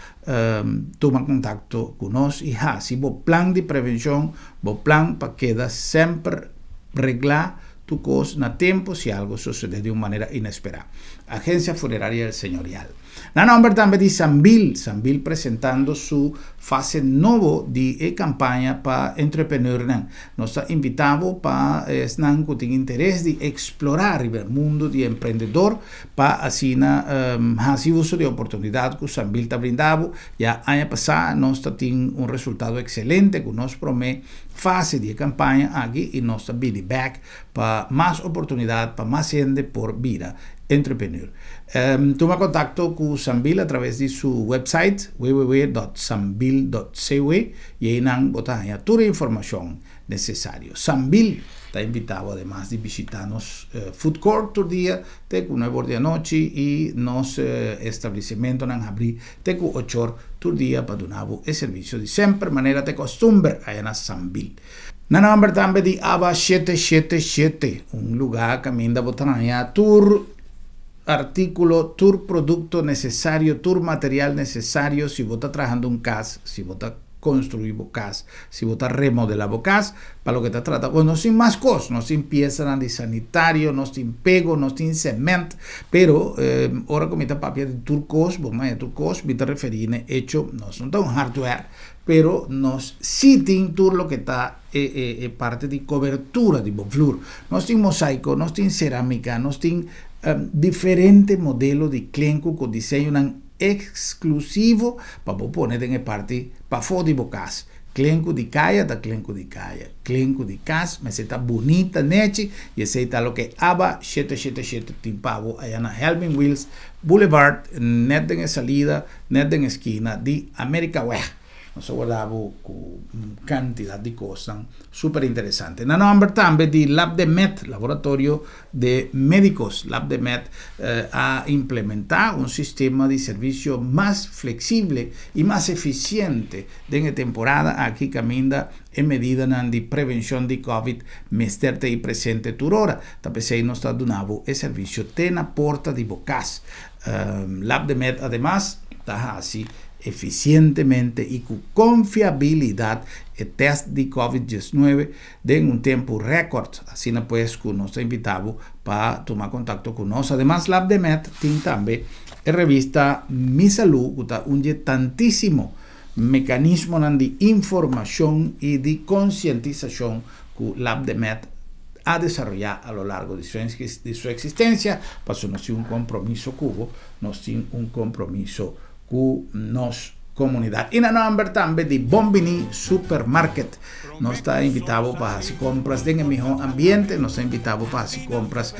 tuma kontakto ku nos i hasi bo plan di prevenshon, bo plan pa keda semper reglá tur kos na tempu si algu sosodé di un manera inesperá. Agencia Funeraria El Señorial. Na nomber tambe di Sambil, Sambil presentando su fase nobo di e campaña pa entrepreneurnan. Nos ta invita bo pa esnan cu tin interes di explora riba e mundo di emprendedor pa asina haci uso di e oportunidad cu Sambil ta brinda bo. Ya aña pasa nos ta tin un resultado excelente cu nos prome fase di e campaña aki y nos ta bini bek pa mas oportunidad pa mas hende por bira entrepreneur. Tuma contacto cu Sambil a traves di su website www.sambil.cw y eynan bo ta haña tur e informacion necesario. Sambil ta invita bo ademas di bishita nos food court tur dia te cu nuebe or di anochi y nos establecimentonan habri te cu ochor tur dia pa duna bo e servicio di semper manera ta e costumber aya na Sambil. Na nomber tambe di Aba shete shete shete, un lugá kaminda bo ta haña tur artíkulo, tur produkto nesesario, tur material nesesario si bo ta trahando un kas, si bo ta konstruí bo kas, si bo ta remodelá bo kas, pa loke ta trata bo. Nos tin mas kos, nos tin piesanan di sanitario, nos tin pego, nos tin semènt, pero ora ku mi ta papia di tur kos, bo maya tur kos, mi ta referí na e echo, nos no ta un hardware, Pero nos sí tin tur loke ta e e parte di cobertura di bo vloer. Nos tin mosaico, nos tin ceramica, nos tin Diferente modelo di klenku ku diseñonan eksklusivo pa bo pone den e parti pafó di bo kas. Klenku di kaya ta klenku di kaya. Klenku di kas mester ta bunita, nechi i esei ta loke aba 777 tin pa bo aya na Helmin Wiels Boulevard, nèt den e salida, nèt den e skina di Amerikaweg. Nos a warda bo ku un kantidat di kosnan super interesante. Na nòmber tambe di Labdemed, Laboratorio de Médicos, Labdemed a implementá un sistema di servisio mas fleksible i mas efisiente den e temporada aki kaminda e medidanan di prevenshon di Covid mester ta ei presente tur ora. Ta p'esei nos ta duna bo e servisio te na porta di bo kas. Labdemed ademas ta hasi efisientemente i ku konfiabilidat e tèst di Covid 19 den un tempu rèkòrt. Asina pues ku nos ta invitá bo pa tuma kontakto ku nos. Ademas Labdemed tin tambe e revista Mi Salú ku ta un dje tantísimo mekanismonan di informashon i di konsientisashon ku Labdemed a desaroyá a lo largo di su eksistensia, pasobra nos tin un kompromiso ku bo, nos tin un kompromiso ku nos komunidat. I na nòmber tambe di Bon Biní Supermarket, nos ta invitá bo pa hasi kompras den e mihó ambiente, nos ta invitá bo pa hasi kompras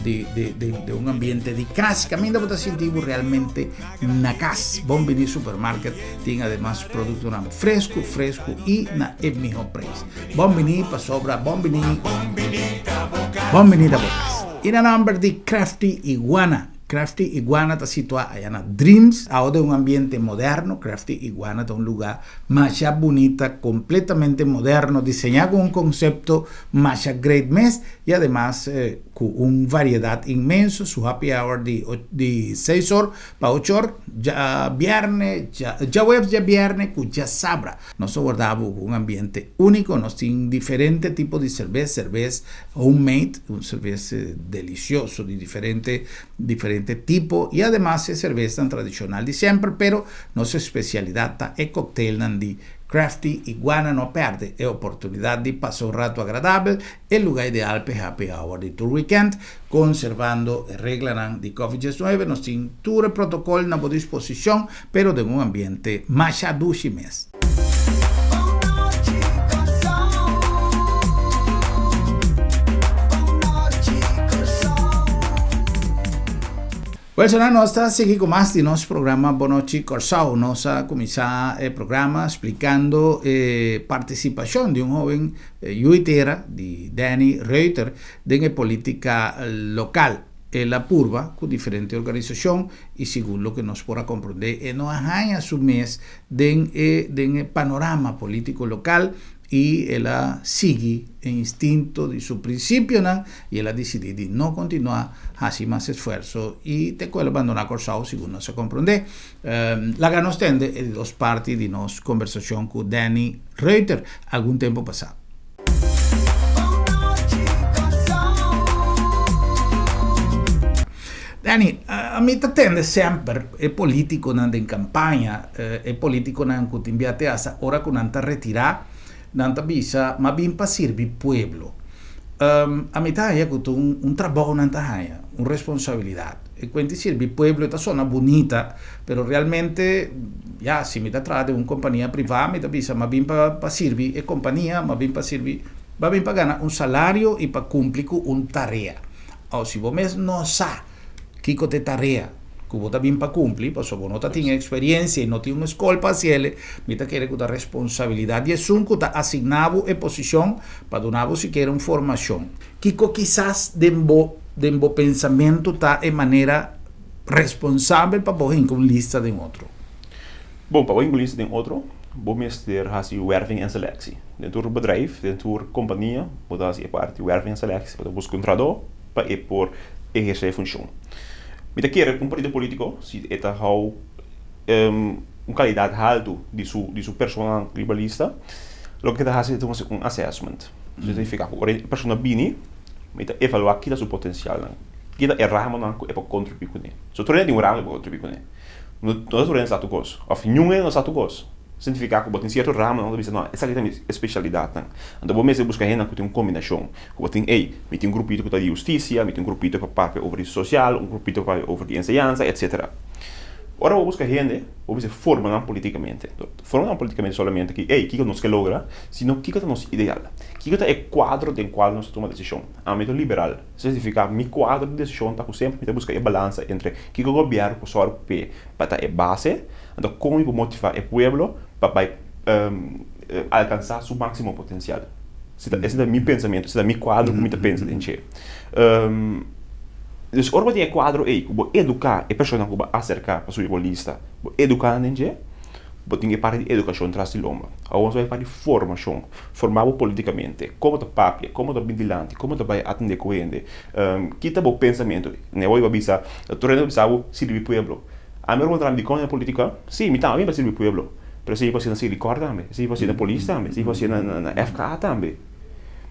di di un ambiente di kas, kaminda bo ta sinti bo realmente na kas. Bon Biní Supermarket tin ademas produktonan fresku, fresku i na e mihó preis. Bon bini pasobra bon bini Bon bini ta bo kas. I na nomber di Crafty Iguana. Crafty Iguana ta situá aya na Dreams, awo den un ambiente moderno. Crafty Iguana ta un lugá masha bunita, kompletamente moderno, diseñá ku un konsepto masha great mes i ademas ku un variedat inmenso. Su happy hour di di seis or pa ocho or djabièrnè, djaweps djabièrnè ku djasabra. Nos ta warda bo ku un ambiente úniko. Nos tin diferente tipo di serbes, serbes homemade, un serbes delisioso di diferente diferente tipo i ademas e serbesnan tradishonal di semper, pero nos espesialidat ta e kokteilnan di Crafty Iguana. No pèrdè e oportunidat di pasa un ratu agradabel, e lugá ideal p'e happy hour di tur wikènt, konservando e reglanan di Covid 19. Nos tin tur e protokòl na bo disposishon. Pero den un ambiente masha dushi mes. Welsonan nos ta sigui ku mas di nos programa Bonochi Kòrsou. Nos a kuminsá e programa splikando e partisipashon di un hoben yu tera di Danny Reuter den e politika lokal. El a purba ku diferente organisashon i segun loke nos por a komprondé e no a haña su mes den e den e panorama polítiko lokal i el a sigui e instinto di su prinsipionan i el a disidí di no kontinuá hasi mas esfuerso i te ku el a bandoná Kòrsou segun nos a komprondé. Laga nos tende e di dos parti di nos kombersashon ku Danny Reuter algun tempu pasá. Danny, mi ta tende semper e politiconan den campaña, e politiconan cu tin bia te hasta ora cu nan ta retira, nan ta bisa, m'a bin pa sirbi pueblo. Ami ta haya cu ta un trabou nan ta haya, un responsabilidad. E cuenta di sirbi pueblo e ta sona bunita, pero realmente, ya, si mi ta traha den un compania priva, mi ta bisa m'a bin pa pa sirbi e compania, m'a bin pa sirbi, m'a bin pa gana un salario y pa cumpli cu un tarea. Awo si bo mes no sa kiko ta e tarea ku bo ta bin pa kumpli, pasobra bo no ta tin e eksperensia i no tin un skol pa hasiel, mi ta kere ku ta responsabilidat di esun ku ta asigná bo e posishon pa duna bo sikiera un formashon. Kiko kisas den bo den bo pensamentu ta e manera responsabel pa bo hinka un lista den otro? Bon, pa bo hinka un lista den otro, bo mester hasi werving en selectie. Den tur bedrijf, den tur kompania, bo ta hasi e parti werving en selectie, bo ta buska un trahadó pa e por ehersé e funshon. Mi ta kere ku un partido polítiko, si e ta hou un kalidat haltu di su di su personanan riba lista, loke e ta hasi e ta hasi un assessment. Esei signifiká ku ora e persona bini, mi ta evaluá ki ta su potensialnan, ki ta e ramonan ku e por kontribuí kuné. So tur hende tin un ramo ku e por kontribuí kuné. No no tur hende sa tur kos, òf niun hende no sa tur kos. Significa cu bo tin cierto ramo nan ta bisa no esaki ta mi especialidadnan. Anto bo mester busca hendenan cu tin un combinacion. Cu bo tin ey, mi tin un grupito cu ta di husticia, mi tin un grupito pa papia over di social, un grupito pa papia over di enseñansa, etcetera. Ora bo busca hende, bo mester forma nan politicamente. Forma nan politicamente solamente ki ey, kico nos ke logra, sino kico ta nos ideal. Kico ta e cuadro den cual nos ta tuma decision. Ami ta un liberal. Esei significa mi cuadro di decision ta cu semper mi ta busca e balansa entre kico gobierno por sòru p'e pa ta e base, Anto kon mi por motivá e pueblo pa bai alkansá su máksimo potensial? Ese ta mi pensamentu, ese ta mi kuadro ku mi ta pensa den dje. Dus ora bo tin e kuadro ei ku bo eduká e persona ku bo a aserká pa subi bo lista, bo eduká nan den dje, bo tin e parti di edukashon tras di lomba. Awor nos bai e parti di formashon, formá bo politikamente, kon bo ta papia, kon bo ta bin dilanti, kon bo ta bai atendé ku hende, ki ta bo pensamentu. Ne'e bo bisa, tur hende ta bisa bo sirbi pueblo. Ami ora bo traha dikon den politica? Si, mi tambe pa sirbi pueblo, pero esei pa hasi na Selikor tambe, esei pa hasi na polis tambe, esei pa hasi na FKA tambe.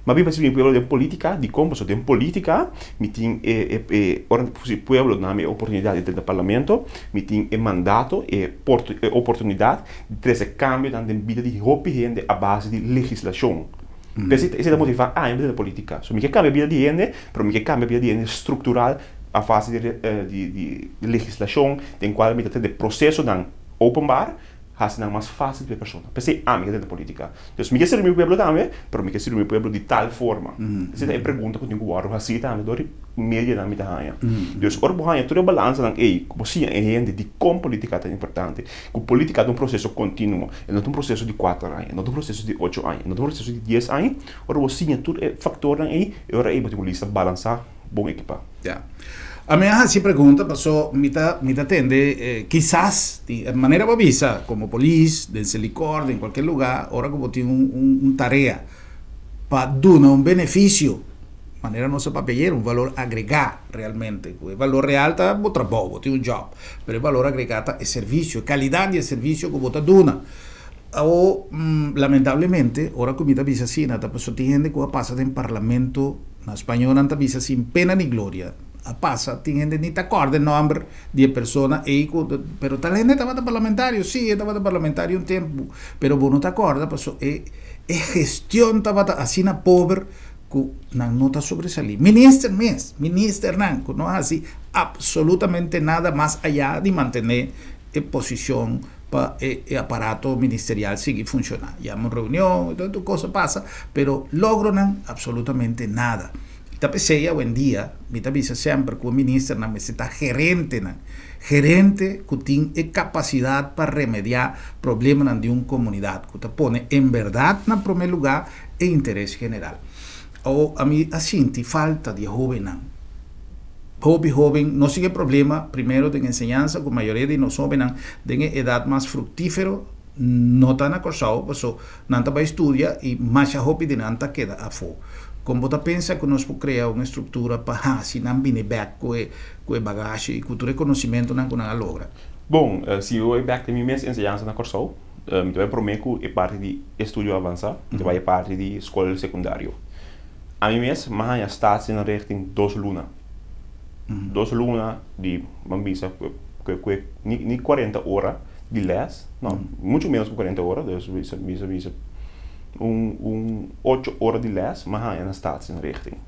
Ma mi pa sirbi pueblo den politica, dikon? Pasobra den politica mi tin e e ora si pueblo duna mi e oportunidad di drenta parlamento, mi tin e mandato, e e oportunidad di trese cambionan den bida di hopi hende a base di legislacion. P'esei esei ta motiva ami pa drenta politica. So mi ke cambia bida di hende, pero mi ke cambia bida di hende structural a fase di legislashon den kual mi ta tende prosesonan openbaar hasi nan mas fásil pa e persona. P'esei ami ke tende politika. Dus mi ke sirbi mi pueblo tambe, pero mi ke sirbi mi pueblo di tal forma. Esei ta e pregunta ku tin ku wòrdu hasí tambe dor di medianan mi ta haña. Dus ora bo haña tur e balansanan ei ku bo siña e hende dikon politika ta importante, ku politika ta un proseso kontinuo, e no ta un proseso di kuater aña, e no ta un proseso di ocho aña, e no ta un proseso di dies aña, ora bo siña tur e faktornan ei, e ora ei bo tin un lista balansá. bon ekipá. Ya. Ami a hasi pregunta paso mi ta mi ta tende kisas di manera bo bisa komo polis den Selikor den kualke lugá ora ku bo tin un un un tarea pa duna un benefisio manera nos a papia ayer un valor agregá realmente ku e valor real ta bo trabou bo tin un job pero e valor agregá ta e servisio e kalidat di e servisio ku bo ta duna Awo, lamentablemente, ora ku mi ta bisa asina ta pasobra tin hende ku a pasa den parlamento, na spañó nan ta bisa sin pena ni gloria, a pasa, tin hende ni ta kòrda e nòmber di e persona ei ku, pero tal hende tabata parlamentario, sí, e tabata parlamentario un tempu, pero bo no ta kòrda pasobra e e gestion tabata asina pober ku nan no ta sobresalí. Minister mes, ministernan ku no hasi absolutamente nada mas ayá di mantené e posishon pa e e aparato ministerial sigui funciona. Yama un reunion y todo tur cosa pasa, pero logronan absolutamente nada. Y ta p'esey awendia mi ta bisa semper cu e ministernan mester ta gerentenan, gerente cu tin e capacidad pa remedia problemanan di un comunidad, cu ta pone en berdad na prome lugar e interes general. Awo ami a sinti falta di e hobennan. Hopi hoben no sigui e problema primero den enseñansa ku mayoria di nos hobennan den e edat mas fruktífero no ta na Kòrsou paso nan ta bai studia i masha hopi di nan ta keda afó. Kon bo ta pensa ku nos por krea un estruktura pa hasi nan bini bèk ku e ku e bagashi i ku tur e konosimentunan ku nan a logra? Bon, si mi bai bèk den mi mes enseñansa na Kòrsou, mi ta bai promé ku e parti di estudio avansá, mi ta bai e parti di skol sekundario. Ami mes m'a haña staatsinrichting dos luna. Dos luna di, ban bisa, ku e ni kuarenta ora di lès, no, muchu ménos ku kuarenta ora, dus bisa bisa bisa un un ocho ora di lès m'a haña na staatsinrichting.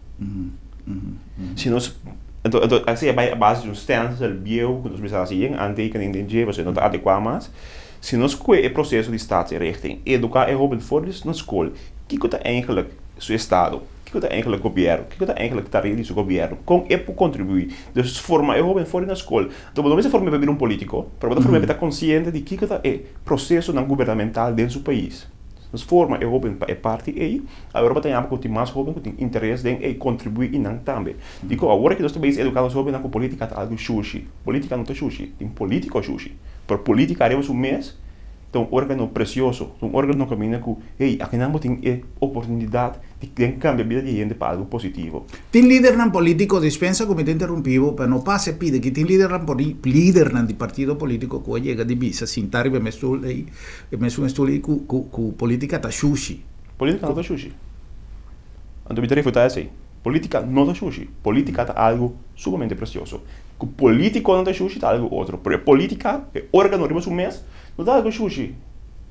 Si nos, anto anto asina e bai a base di un stènsel bieu ku nos bisa hasi yen aantekening den dje pasobra no ta adekuá mas. Si nos kue e proseso di staatsinrichting, eduká e hóben for di na skol, kiko ta eigentlik su estado, kiko ta eigentlik gobièrnu, kiko ta eigentlik tarea di su gobièrnu, kon e por kontribuí. Dus forma e hóben for di na skol. Anto bo no mester form'é pa bira un polítiko, pero bo ta form'é pa e ta konsiente di kiko ta e prosesonan gubernamental den su pais. Nos forma e hóben pa e parti ei, awor bo ta yama ku tin mas hóben ku tin interes den ei kontribuí i nan tambe. Dikon awor aki nos ta bezig eduká nos hóbennan ku polítika ta algu shushi. Polítika no ta shushi, tin polítiko shushi. Pero polítika ariba su mes ta un órgano presioso, ta un órgano kaminda ku, hey, akinan bo tin e oportunidat di den kambia bida di hende pa algu positivo. Tin lidernan polítiko, dispensa ku mi ta interrumpí bo, pero no pasa e pida aki, tin lidernan lidernan di partido polítiko ku a yega di bisa sinta riba e mes stul ei, e mesun stul ei ku ku ku polítika ta shushi. Polítika no ta shushi. Anto mi ta refutá esei. Polítika no ta shushi. Polítika ta algu sumamente presioso. Ku polítikonan ta shushi ta algu otro, pero e polítika, e órgano riba su mes, no ta algu shushi.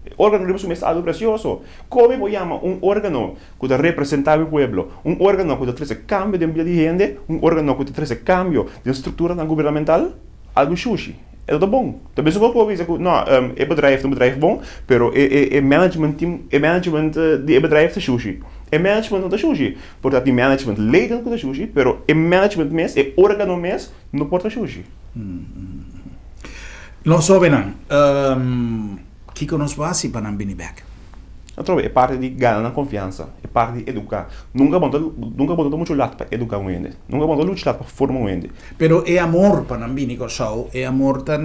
E órgano riba su mes ta algu presioso. Kon mi por yama un órgano ku ta representá mi pueblo, un órgano ku ta trese kambio den bida di hende, un órgano ku ta trese kambio den strukturanan gubernamental, algu shushi? E no ta bon. Ta mesun kos ku bo bisa ku no, e bedrijf ta un bedrijf bon, pero e e management team, e management di e bedrijf ta shushi. E management no ta shushi. Por ta tin management leden ku ta shushi, pero e management mes, e órgano mes, no por ta shushi. Nos hóbennan, kiko nos por hasi pa nan bini bèk? Atrobe, e parti di gana nan konfiansa, e parti di eduká. Nunka bo no ta, nunka bo no ta muchu lat pa eduká un hende. Nunka bo no ta muchu lat pa forma un hende. Pero e amor pa nan bini Kòrsou, e amor ta,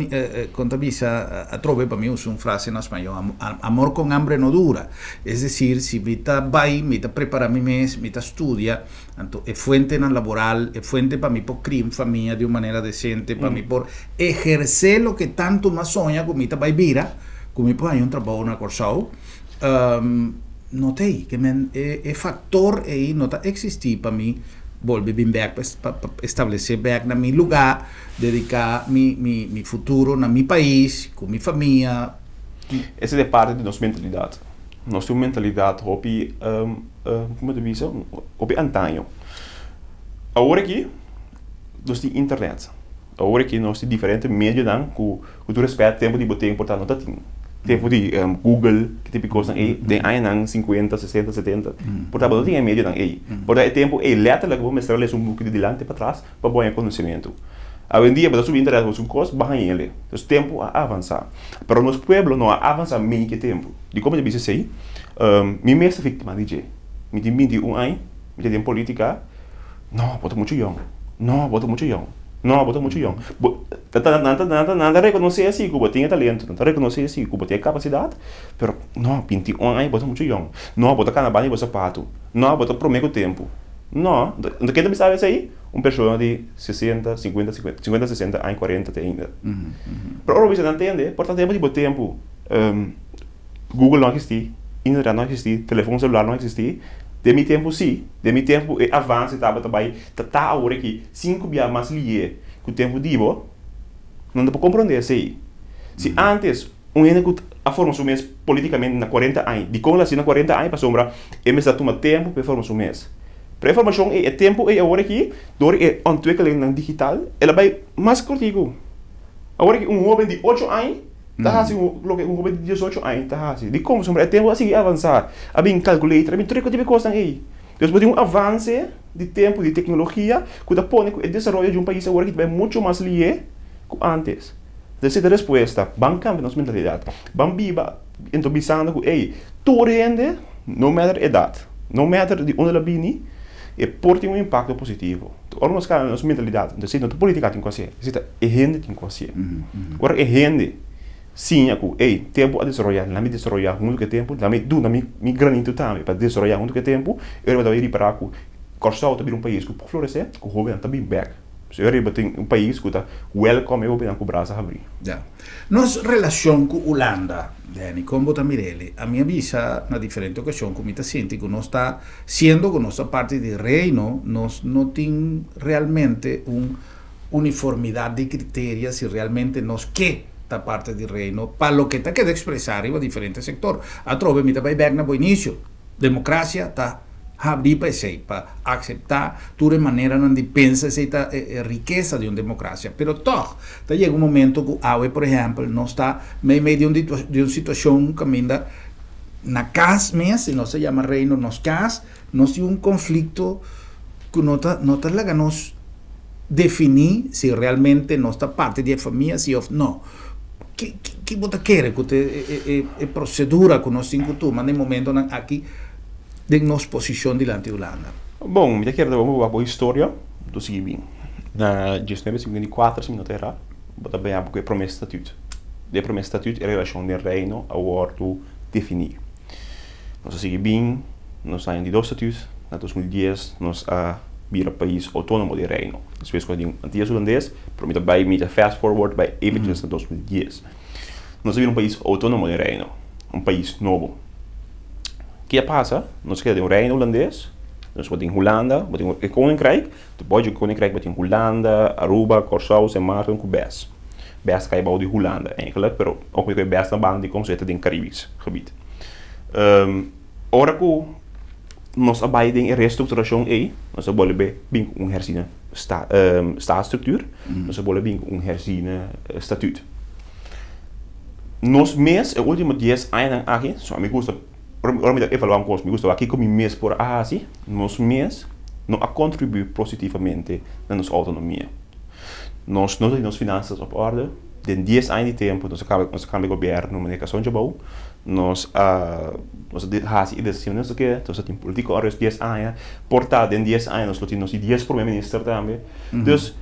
kon ta bisa, atrobe pa mi usa un frase na spañó, amor con hambre no dura. Es desir, si mi ta bai, mi ta prepará mi mes, mi ta studia, Anto e fuentenan laboral, e fuente pa mi por cria un famia di un manera decente, pa mi por eherce loke tanto m'a soña cu mi ta bay bira, cu mi por haña un trabou na Corsou, no ta ey. Ke men e factor ey no ta existi pa mi bolbe bin bek pa establece bek na mi lugar, dedica mi futuro na mi pais, cu mi famia. Esei ta e parti di nos mentalidad. Nos tin un mentalidad hopi. Como ta bisa, hopi antaño. Awor aki nos tin internet, awor aki nos tin diferente medionan ku ku tur respet tempu di bo tempu ta no ta tin. Tempu di Google, ki tipo di kosnan ei den añanan sinkuenta, sesenta, setenta por ta bo no tin e medionan ei. Por ta e tempu ei letterlijk bo mester a lesa un buki di dilanti pa tras pa bo haña konosementu. Awendia bo ta subi internet bo busca un kos bo haña el'e. Entonces tempu a avansa. Pero nos pueblo no a avansa mei ki tempu. Dikon mi ta bisa esei? Mi mes ta víktima di dje. Mi tin 21 aña, mi ta den polítika. No, bo ta muchu yòn. No, bo ta muchu yòn. No, bo ta muchu yòn. Bo, ta, ta, nan ta, nan ta, nan ta rekonosé si ku bo tin e talento, nan ta rekonosé si ku bo tin e kapasidat, pero no, 21 aña bo ta muchu yòn. No, bo ta kana banda di bo sapatu. No, bo ta promé ku tempu. No, ken ta bisa esei? Un persona di 60, 50, 50, 50, 60 aña, 40 te ainda. Pero ora bo bisa nan tende, por ta tempu di bo tempu. Google no a existi, internet no a existi, telefon celular no a existi. Den mi tempu si, den mi tempu e avance tabata bai ta ta awor aki sinku bia mas lihe ku tempu di bo. No ta por komprende esei. Si antes un hende ku a forma su mes politikamente na 40 aña, dikon el a hasi na 40 aña? Pasobra e mester a tuma tempu pa e forma su mes. Pero e formashon ei, e tempu ei awor aki, dor e ontwikkelingnan digital, el a bai mas kortiku. Awor aki un hoben di ocho aña ta hasi loke un hoben di diesocho aña ta hasi. Dikon? Pasobra e tempu a sigui avansá. A bin calculator, a bin tur e tipo di kosnan ei. Dus bo tin un avanse di tempu, di teknologia, ku ta pone ku e desaroyo di un pais awor aki ta bai muchu mas lihé ku ántes. Entonces esei ta e respuesta. Ban kambia nos mentalidat. Ban biba enton bisando ku ei, tur hende, no matter edat, no matter di unda el a bini, e por tin un impakto positivo. Ora nos kambia nos mentalidat, entonces esei no ta politica tin ku hasié, esei ta e hende tin ku hasié. Ora e hende siña ku, ey, tempu a desaroyá, laat mi desaroyá huntu ku e tempu, laat mi duna mi granito tambe pa desaroyá huntu ku e tempu, e ora bo ta bai ripará ku Kòrsou ta bira un pais ku por floresé, ku hóbennan ta bin bèk. So e ora bo tin un pais ku ta wèlkòm e hóbennan ku brasa habrí. Ya. Nos relashon ku Hulanda, Danny, kon bo ta mir'el? Ami a bisa na diferente okashon ku mi ta sinti ku nos ta, siendo ku nos ta parti di Reino, nos no tin realmente un uniformidat di kriteria si realmente nos ke ta parti di Reino pa loke ta keda ekspresá riba diferente sektor. Atrobe mi ta bai bèk na bo inisio. Demokrasia ta habrí pa esei, pa akseptá tur e maneranan di pensa, esei ta e rikesa di un demokrasia. Pero tòg ta yega un momento ku awe, por ehèmpel, nos ta meimei di un di un situashon kaminda na kas mes, si nos ta yama Reino nos kas, nos tin un konflikto ku no ta no ta laga nos definí si realmente nos ta parti di e famia si òf no. Ki ki bo ta kere ku ta e prosedura ku nos tin ku tuma na e momentonan aki den nos posishon dilanti Hulanda? Bon, mi ta kere ta bon pa wak bo historia, bo ta sigui bin. Na 1954, si mi no ta erá, bo ta bea ku e promé statut. Den e promé statut e relashon den Reino a wòrdu definí. Nos a sigui bin, nos a haña di dos statut, na 2010 nos a bira pais outónomo di Reino. Despues ku a tin Antillas Hulandes, pero mi ta bai, mi ta fast forward bai eventjes na 2010. Nos a bira un pais outónomo di Reino, un pais nobo. Ke a pasa? Nos a keda den un Reino Hulandes, nos bo tin Hulanda, bo tin e Koninkrijk, te boy dje Koninkrijk bo tin Hulanda, Aruba, Kòrsou, Sint Maarten ku bes. Best kai bou di Hulanda eigenlijk, pero ook mi best na banda di kon zit den Caribisch gebied. Ora ku nos a bai den e restrukturashon ei, nos a bolbe bin ku un herziene sta staatsstructuur, nos a bolbe bin ku un herziene statuut. Nos mes e ultimo dies añanan aki, so mi gusta ora mi ta evaluá un kos, mi gusta wak kiko mi mes por a hasi, nos mes no a kontribuí positivamente na nos outonomia. Nos no tin nos finansas op orde. Den dies aña di tempu nos a kaba nos a kambia gobièrnu manera Kazon Djabou. Nos a nos a hasi e desishon nos a ke, nos a tin politiko onrust dies aña. Por ta den dies aña nos lo tin nos di dies prome minister tambe. Dus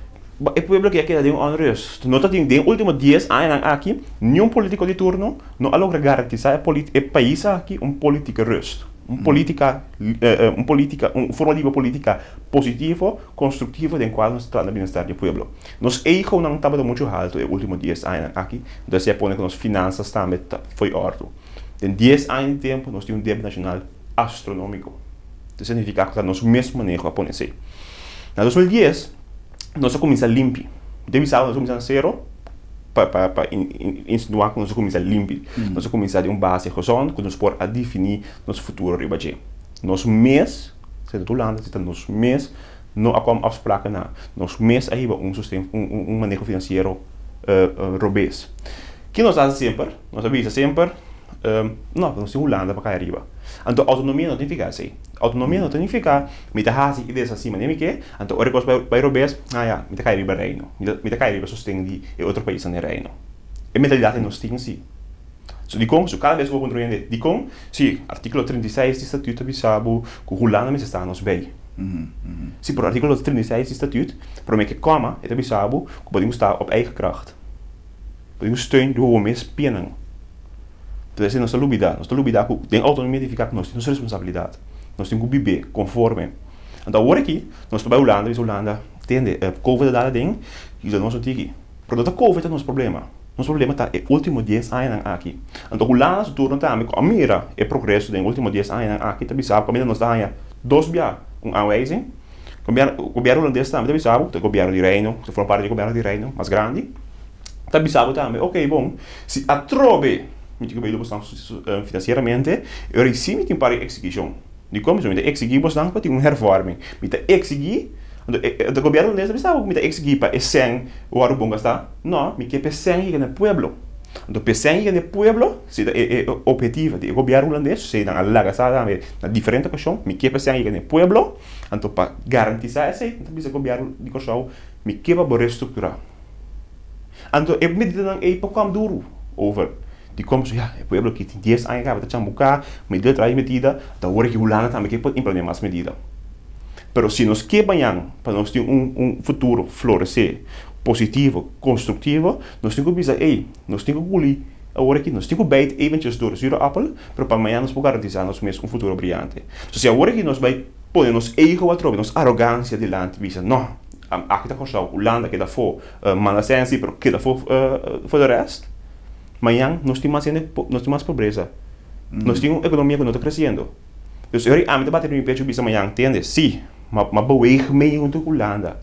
e pueblo ke a keda den un onrust. No ta tin den ultimo dies añanan aki niun politiko di turno no a logra garantisá e e pais aki un politike rust, un politika un politika un forma di biba politika positivo. Konstruktivo den kual nos ta trata bienestar di e pueblo. Nos egonan tabata muchu haltu e ultimo dies añanan aki, entonces esei a pone ku nos finansas tambe ta fo'i òrdu. Den dies aña di tempu nos tin un debe nashonal astronómiko. Esei signifiká ku ta nos mes maneho a pone esei. Na 2010 nos a kuminsá limpi. Mi ta bisa nos a kuminsá na sero pa pa pa insinuá ku nos a kuminsá limpi. Nos a kuminsá di un base gezond ku nos por a definí nos futuro riba dje. Nos mes. Senta tur landa si ta nos mes no a kom afspraken na nos mes a hiba un sosten un maneho finansiero robes. Ki nos a hasi semper? Nos a bisa semper no nos tin Hulanda pa kai ariba. Anto autonomia no ta nifiká esei. Autonomia no ta nifiká mi ta hasi i deshasi manera mi ke, anto ora e kos bai robes, ah ya, mi ta kai riba Reino, mi ta kai riba sosten di e otro paisnan den Reino. E mentalidat ei nos tin si. So dikon? So kada bes ku bo puntra un hende dikon? Si, artíkulo 36 di Statuut ta bisa bo ku Hulanda mester sta nos bei. Si, pero artíkulo 36 di Statuut, promé ke kòma, e ta bisa bo ku bo tin ku sta op eigen kracht. Bo tin ku steun riba bo mes pianan. Entonces esei nos ta lubidá. Nos ta lubidá ku den outonomia ta nifiká ku nos tin nos responsabilidat. Nos tin ku bib'é konforme. Anto awor aki nos ta bai Hulanda, bisa Hulanda, tende, Covid a dal aden, yuda nos un tiki. Pero no ta Covid ta nos problema. Nos problema ta e ultimo dies añanan aki. Anto Hulanda su turno tambe ku a mira e progreso den e ultimo dies añanan aki ta bisa bo kaminda nos ta haña dos bia un aanwijzing. Gobierno Hulandes tambe ta bisa bo, ta gobierno di Reino, ta forma parti di gobierno di Reino mas grandi, ta bisa bo tambe, ok bon, si atrobe mi tin ku bay bosnan financieramente, e ora si mi tin par di eksigishon. Dikon? Pasobra mi ta eksigí bosnan pa tin un hervorming. Mi ta eksigí, anto e gobierno hulandes ta bisa bo ku mi ta eksigí pa e sèn wòrdu bon gastá? No, mi ke pa e sèn yega na e pueblo. Anto pa e sèn yega na e pueblo, si ta e ophetivo di e gobierno hulandes, si nan a laga sa tambe na diferente okashon, mi ke pa e sèn yega na e pueblo, anto pa garantisá esei, mi ta bisa gobierno di Kòrsou, mi ke pa bo restrukturá. Anto e medidanan ei por kwam duru over. Dikon? Pasobra ya, e pueblo aki tin dies aña kaba ta chambuká, medida tras di medida, ta ora ki Hulanda tambe ke por implementa mas medida. Pero si nos ke bañan pa nos tin un un futuro floresé, positivo, konstruktivo, nos tin ku bisa, ey, nos tin ku guli awor aki, nos tin ku bijt eventjes door de zure appel, pero pa mañan nos por garantisá nos mes un futuro briante. So si awor aki nos bai pone nos ego atrobe, nos arogansia dilanti, bisa, no, aki ta Kòrsou, Hulanda keda afó, manda sensi, pero keda afó for de rest. Mañan nos tin mas hende, nos tin mas pobresa. Nos tin un ekonomia ku no ta kresiendo. Dus e ora ami ta bati riba mi pecho bisa mañan, tende, si, m'a m'a beweeg mee huntu ku Hulanda.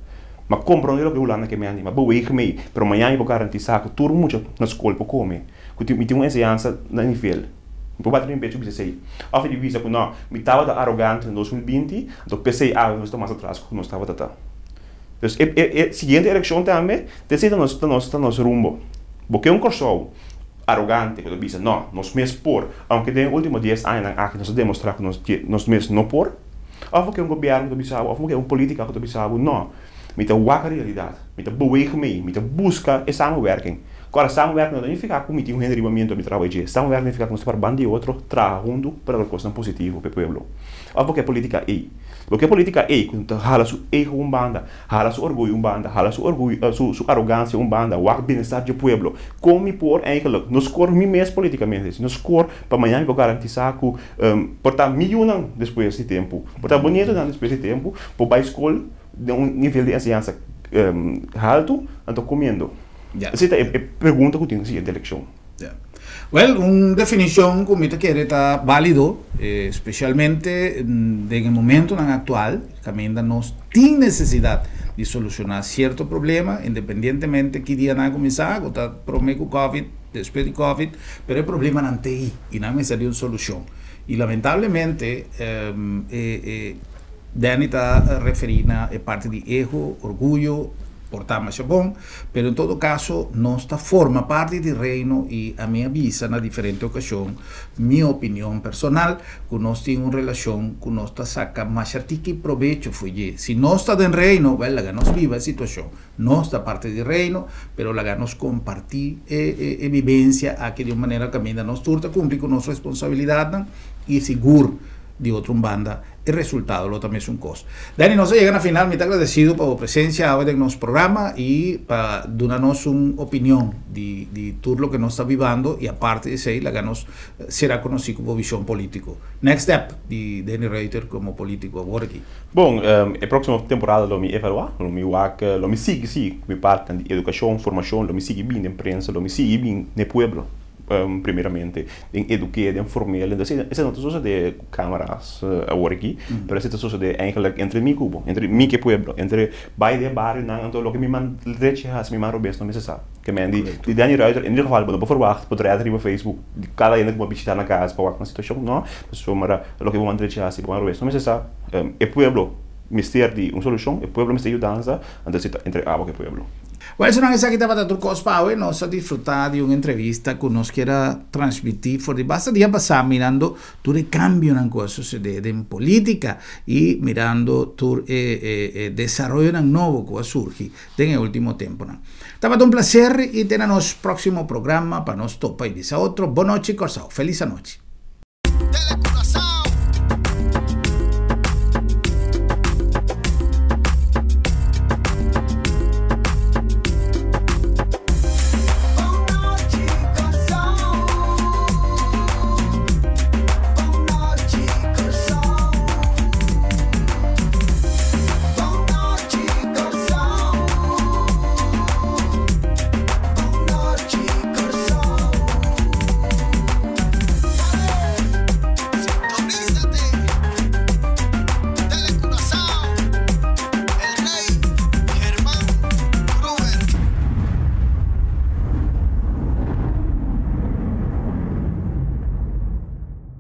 M'a komprondé loke Hulanda ke mende, m'a beweeg mee, pero mañan mi por garantisá ku tur mucha na skol por kome, ku tin mi tin un enseñansa na nivel. Mi por bati riba mi pecho bisa esei. Òf mi bisa ku no, mi tabata arogante na 2020, anto p'esei awe nos ta mas atras ku nos tabata ta. Dus e e e siguiente elekshon tambe ta esei ta nos ta nos ta nos rumbo. Bo ke un Kòrsou arogante ku ta bisa no, nos mes por, aunke den e último dies añanan aki nos a demostrá ku nos nos mes no por? Òf bo ke un gobièrnu ku ta bisa bo òf bo ke un polítika ku ta bisa bo no, mi ta wak realidat, mi ta beweeg mee, mi ta buska e samenwerking. Kòrda samenwerking no ta nifiká ku mi tin un hende riba mi anto mi traha dje. Samenwerking ta nifiká ku nos ta para banda di otro, traha huntu pa logra kosnan positivo pa e pueblo. Òf bo ke polítika ei? Loke e politica ei cu ta hala su ego un banda, hala su orguyo un banda, hala su orguyo, su su arogancia un banda, wak bienestar dje pueblo. Con mi por eigenlijk no score mi mes politicamente, sino score pa mañana mi por garantisa cu por ta mi yunan despues di tempo, por ta bo nietonan despues di tempo por bay scol den un nivel di enseñansa halto, anto comiendo. Esey ta e pregunta cu tin siguiente eleccion. Ya. Well, un definishon ku mi ta kere ta bálido, spesialmente den e momentunan aktual, kaminda nos tin nesesidat di solushoná sierto problema, independientemente ki dia nan a kuminsá, ku ta promé ku Covid, despues di Covid, pero e problemanan ta ei i nan mester di un solushon. I lamentablemente e Danny ta referí na e parti di ego, orguyo, por ta masha bon, pero en todo caso nos ta forma parti di Reino y ami a bisa na diferente ocasion mi opinion personal cu nos tin un relacion cu nos ta saca masha tiki probecho fo'i dje. Si nos ta den Reino, wel laga nos biba e situacion. Nos ta parti di Reino, pero laga nos comparti e e vivencia aki di un manera caminda nos tur ta cumpli cu nos responsabilidadnan y sigur di otro un banda E resultado lo ta mesun kos. Danny, nos a yega na final. Mi ta agradesido pa bo presensia awe den nos programa i pa duna nos un opinion di di tur loke nos ta bibando i aparte di esei laga nos sera konosí ku bo vishon polítiko. Next step di Danny Ruiter komo polítiko awor aki. Bon, e próksimo temporada lo mi evaluá, lo mi wak, lo mi sigui sí ku mi partenan di edukashon, formashon, lo mi sigui bin den prensa, lo mi sigui bin n'e pueblo. Primeramente den eduké, den formel, entonces esei no ta sosodé ku kámaras awor aki, pero esei ta sosodé eigenlijk entre mi ku bo, entre mi ku e pueblo, entre bai den barionan, anto loke mi man drechi hasi mi man robes no mester sa. Ke men di di Danny Ruiter in ieder geval bo no por verwacht por red riba Facebook di kada hende ku bo a bishita na kas pa wak nan situashon, no, pasobra loke bo man drechi hasi bo man robes no mester sa. E pueblo mester di un solushon, e pueblo mester yudansa, anto esei ta entre abo ku e pueblo. Well, esnan esaki tabata tur kos pa awe. Nos a disfrutá di un entrevista ku nos kier a transmití for di basta dia pasá mirando tur e kambionan ku a susedé den polítika i mirando tur e e desaroyonan nobo ku a surgi den e último temponan. Tabata un plaser i te na nos próksimo programa pa nos topa i bisa otro. Bon nochi Kòrsou. Felis anochi.